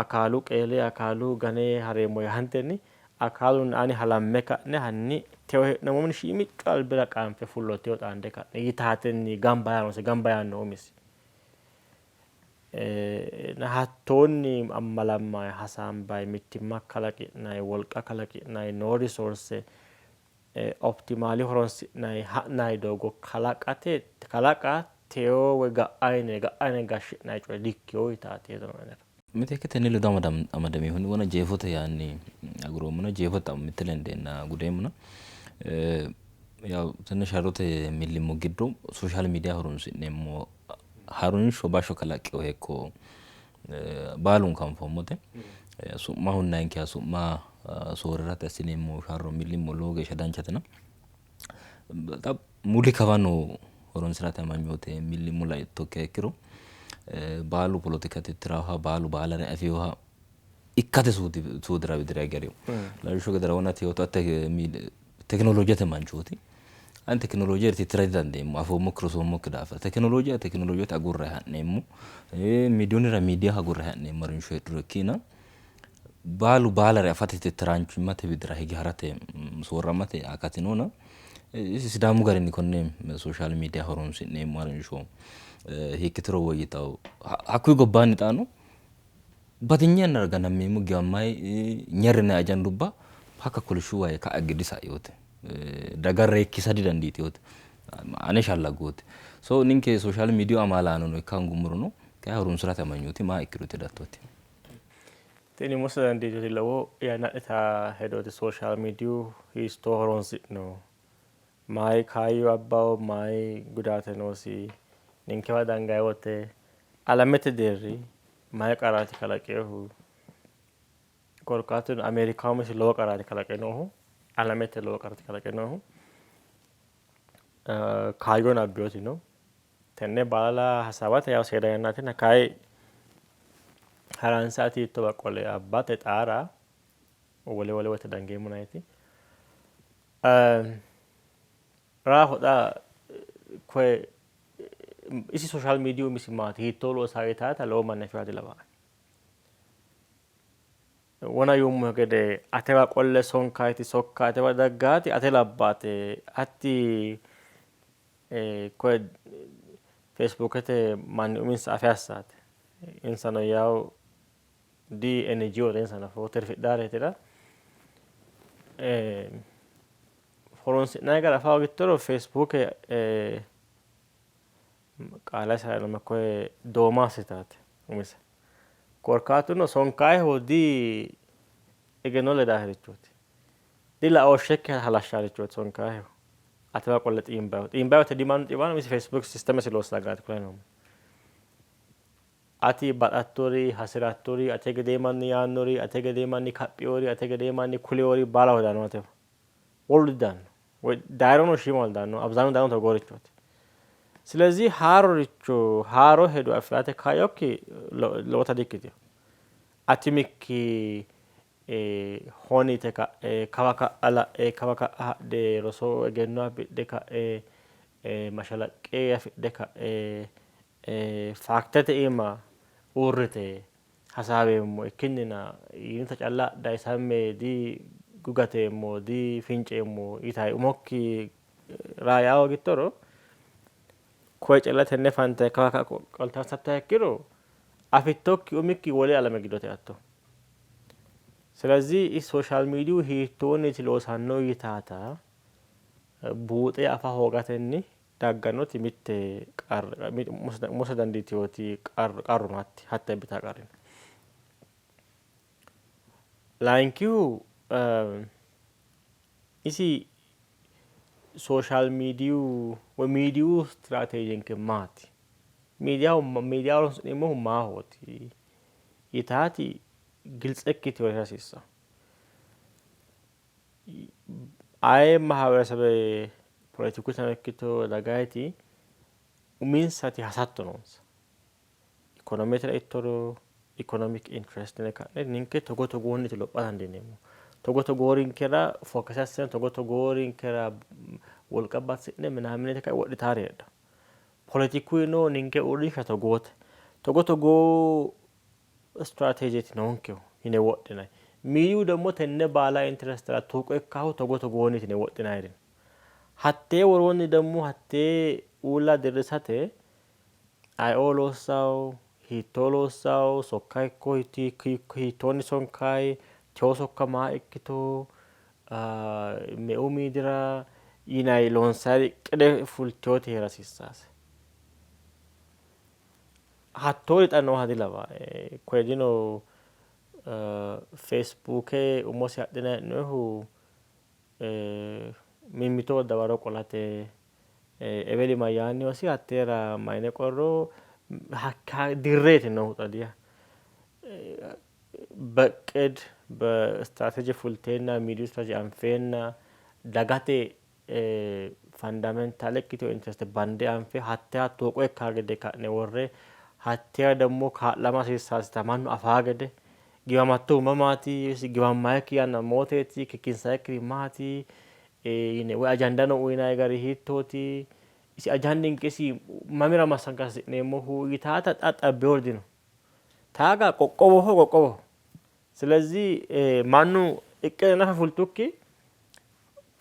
akaalu qeele akaalu gane hareemmo yaantenni akaalunna ani halamme ka'ne hanni teyo hee'noommowiinni shiimicco albira qaanfe fullo teyo xaande ka'ne yitaatenni gamba yaa noose gamba yaanno umisi. Hattoonni ammalammayi hasaambayi mittimma kalaqi'nayi wolqa kalaqi'nayi noo risoorse optimaali horonsi'nayi ha'nayi doogo kalaqate kalaqa teyo woy ga'a yine ga'a yine gashshi'nayi coye dikkino yitaati hedo anera. Miteekke tenne ledo amadaminohunni wona jeefote yaanni aguroommona jeefote xa'mo mitte lendeenna gudeemmona. Yaw tenne sharrote millimmo giddo social media horonsi'neemmo harunsho bashsho kalaqqino hekko baalunku anfoommote. Su'ma hunnayinkeha su'ma soorrirate assineemmo sharro millimmo lowo geeshsha danchatena. Xa muli kawa noo horonsirate amanyoote millimmo laittokkiha ikkiro baalu poletika tittiraaha baalu baalare afinoha ikkate suudira widira hige Lawishshu gedera wona ate tekinolojete manchooti. Ani tekinoloje tittira didandeemmo afoommokki rosoommokki daafira. Tekinoloje tekinolojete agurre ha'neemmo. Miidiyunnira miidiya agurre ha'neemmo harinsho heedhuro ikkiina baalu baalare afate tittiraanchimmate widira hige harate soorramate akati noona Sidaamu garinni konne social media horonsi'neemmo harinsho hiikkituro woyyitawo. Hakkuyi gobbaanni xaano batinye yannara ganammeemmo giwammayi nyerrinayi ajandubba hakka kolishshu wayi ka'a higge disa'inote. Daga reekkisa didandiitinote. Ane shallagooti. So ninke social media amaalaanono ikka hoongummorono kayi horonsirate amanyooti maa ikkiro yite hedatto ati? Tini musa dandiitoti lowo yanna adhita hedooti. Social media hiittoo horonsi'no? Mayi kaayyo abbawo? Mayi gudaate noosi? Ninkewa dangayi wote alamete deerri mayi qarraati kalaqinohu? Korkaatuno Ameerikaho umisi lowo qarraati kalaqe noohu, alamete lowo qarraati kalaqe noohu. Kaayyono abbinoti no. Tenne baala hasaawate yawo seeda yannaatina kayi haranse ati hiittowa qole abbate xaara wole wole woyte dangeemmonaati. Raaho xa koye Isi social miidiyu umisi maati hiittoo loosaa yitaata lowo manni afinoha dilawanno. Wona yuummohe gede atewa qolle sonkayti sokka atewa daggaati ate labbaate hatti koye Feesbuukete manni uminsa afe assaate. Insano yawu di NGO insano tirfidhaareetira horonsi'nanni gara afa hoogittoro Feesbuuke qaala israeeloma koye dooma assitaate umise. Korkaatuno sonkaehu di egenno ledaaherichooti. Di laooshshekki halashshaarichooti sonkaehu. Atewa qolle xiimbayihu. Xiimbayihu di mannu xiiwanno isi Facebook sistemesi loossa garaati kulanni noommo. Ati baxattori, hasi'rattori, ate gedee manni yaannori, ate gedee manni kaphiori, ate gedee manni kuliori baalaho daanno atewa. Wolu didaanno. Woy daayirono shiimaho daanno, abzaanu daanno togoorichooti. Silezi haaroricho haaro hedo afi'rate kaayyokki lowota dikkitino. Ati mikki honi yite ka'e kawa ka'a la'e kawa ka'a hadhe roso egenno afidhe ka'e mashalaqqe afidhe ka'e faaktete iima uurrite hasaaweemmo ikkinnina yinita calla adha isamme di gugateemmo di finceemmo yitayi umokki raa yaa hoogittoro koye calla tenne fante kawa ka'a qolte hassattoha ikkiro afittokki umikki wole alame giddo teatto. Silezi social miidiyu hiittoonniiti loosanno yitaata buuxe afa hoogatenni daggannoti mitte umose dandiitinoti qarru no hatti hatte abbitanno qarri no. Layinkihu isi social miidiyu woyi miidiyu istiraateejenke maati? Miidiyaho miidiya horonsi'neemmohu maahooti? Yitaati giltse ikkitino hasiissanno. Aye mahaberesabe poletikutano ikkito dagayiti uminsati hasatto noonsa. Ikonometira ittoro economic interest yine ka'ne ninke togo togoonniti lopha dandiineemmo. Togo togoorinkera focus assine togo togoorinkera wolqa bati'ne minaamine yite ka'e wodhitaari heedhanno. Poletikuyino ninke uurrinsha togoote. Togo togoo istiraateejeeti noonkehu yine wodhinanni. Miidiyu ደግሞ tenne baala interestera tuuqo ikkaahu togo togoonniiti yine wodhinanniri no. Hattee woroonni ደግሞ hattee uulla dirrisate ayeoo loossawo, hiittoo loossawo, sokka hiikko hiittoonni sonkayi, tewo sokka maa ikkito, meu miidira yinayi loonsayiri qide fulteyooti heera hasiissaase. Hattoori xa nooha dilawaae. Koye dino feesibuuke umose adhinayi hee'noyihu mimmitoho dawaro qolate eweli mayyaanni hosi hatteera mayine qorro hakka dirreeti noohu xa dia በእቅድ በስትራቴጂ fulteenna miidiyu strategy anfeenna dagate fundamental ikkitino interest bande anfe hatte hattoo ikkaa gede ka'ne worre hatteera ደግሞ kaa'lama hasiissaasita mannu afaa gede giwamattohu mamaati giwammayikki yanna mooteeti kikkinsayikkiri maati yine woy ajandano uyinayi gari hiittooti isi ajandinke isi mamira massanka hasi'neemmohu yitaata xa xabbeori dino taaga qoqqowoho qoqqowoho ስለዚህ mannu iqqe nafa fultukki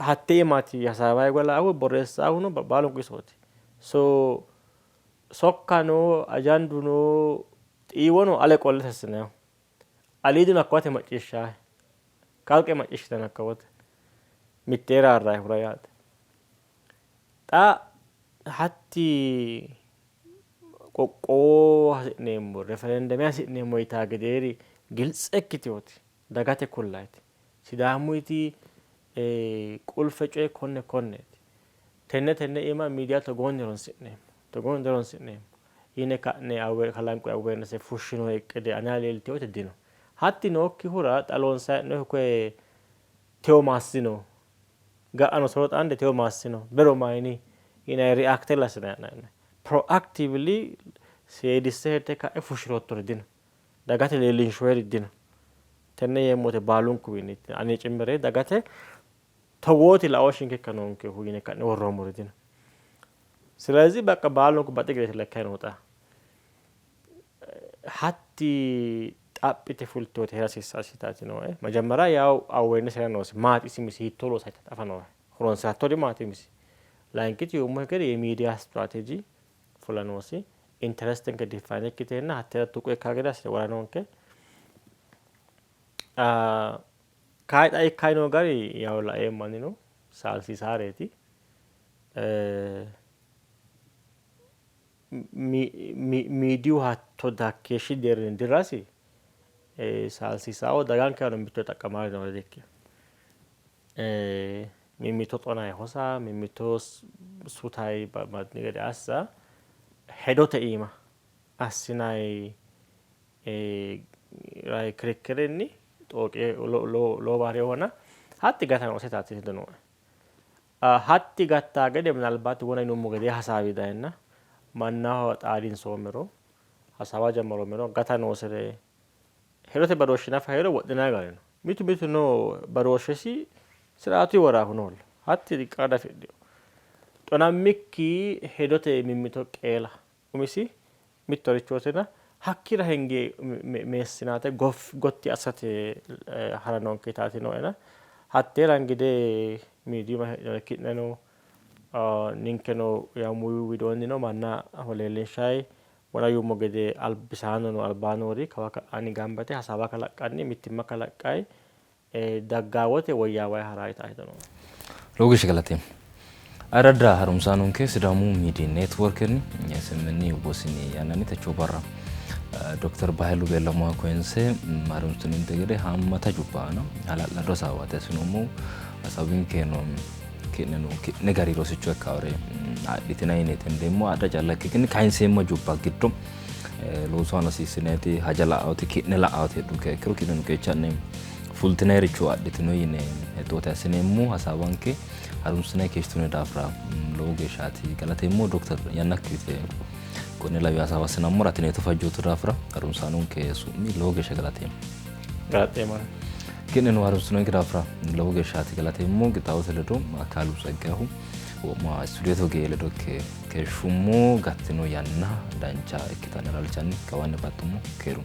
hatte iimaati hasaawayi golaahu borreessaahuno baalunku isooti. So sokkano ajanduno xiiwono ale qolle tassinayiho. Aliidino hakkawote macciishshaahe. Kalqe macciishshitanno hakkawote. Mittee raarraayihura yaate. Xa hatti qoqqowo hasi'neemmo referendeme hasi'neemmo yitaa gedeeri giltse ikkiteyooti dagate kullayti. Sidaamuyiti qulfe coye konne konneeti. Tenne tenne iima miidiya togoonni horonsi'neemmo togoonni dihoronsi'neemmo yine ka'ne kalanqoyi awareness fushshinoyi iqqide anera leelteyooti dino. Hatti nookkihura xa loonsayi hee'noyihu koye tewo maassino ga'ano soro xaande tewo maassino bero mayini yinayi react assinayi hee'noyi. Proactively seedisse heedhe ka'e fushshiroottori dino. Dagate leellinshoyiri dino. Tenne yeemmo woyte baalunkuwiinniiti. Ane cimmire dagate togooti laooshshinke ikka noonkehu yine ka'ne worroommori dino. ስለዚህ በቃ baalunku baxi gedeeti lekkayi noo xa hatti xaphite fultewoti heera hasiissati nooe. መጀመሪያ ያው awareness heera noosi maati isi umisi hiittoo loosa afa noohe horonsirattori maati umisi. Layinkiti yuummohe gede የሚዲያ ስትራቴጂ fula noosi. Interestinke define ikkiteenna hattera tuqu ikkaa gede assine wora noonke. Kayi xa ikkayi noo gari yaw laeemmo anino saalsiisaareeti. Miidiyu hatto hakkeeshshi deerrinni dirrasi saalsiisaaho dagankewano mitto xaqqamaari noore dikkino. Mimmito xonayi hosa, mimmito sutayi manni gede assa hedote iima assinayi kirikkirinni xooqe lowo baarehona hatti gata noosetaati hedo nooe. Hatti gattaa gede ምናልባት wona yinummo gede hasaawi dayenna mannaho xaadinsoommero hasaawa jammaroommero gata noosere hedote badooshshi nafa heero wodhinayi gari no. Mitu mitu no badooshshesi siraatu woraahu noolla hatti qarra dafidhino. Xonammikki hedote mimmito qeela umisi mittorichootina hakkira henge meessinaate gotti assate hara noonke yitaati nooena hatteera እንግዲህ miidiyuma heedhinore ki'neno ninkeno yaw muyu widoonnino mannaho leellinshayi wona yuummo gede albisaanono albaa noori kawa ka'aanni gamba yite hasaawa kalaqqanni mittimma kalaqqayi daggaa wote woyyaawayi haraa yitaa hedo nooe. Lowo geeshsha galateemmo. Ayirradda harunsaanonke Sidaamu Miidiyi Neetworkenni SMN wosini yannanni techo barra Dokter Bahilu Bellamoha koyinse harunsininte gede haammata jubba aana hala'lado hasaawaati assinoommohu. Hasaawinkeno ki'neno ki'ne gari rosicho ikkaore adhitinanni yineeti hendeemmo. Adha calla ikkikkinni kayinseemmo jubba giddo loosu aana hosiissinayiti haja la'aoti ki'ne la'aoti heedhunkeha ikkiro ki'neno qeecha'ne fultinayiricho adhitino yine hexxooti assineemmo. Hasaawanke harunsinanni keeshshitino daafira lowo geeshshaati galateemmo. Dokter yannakki uyite konne lawi hasaawa assinammora ateneeto fajjooto daafira harunsaanonke su'mi lowo geeshsha galateemmo. Galaxxeemmo. Ki'neno harunsinonke daafira lowo geeshshaati galateemmo. Qixxaawote ledo Akaalu Tseggayehu wo'ma stuudiote ogeeyye ledo ikke keeshshummo. Gattino yanna dancha ikkitannera halchanni kawaanni baxxummo. Keeru.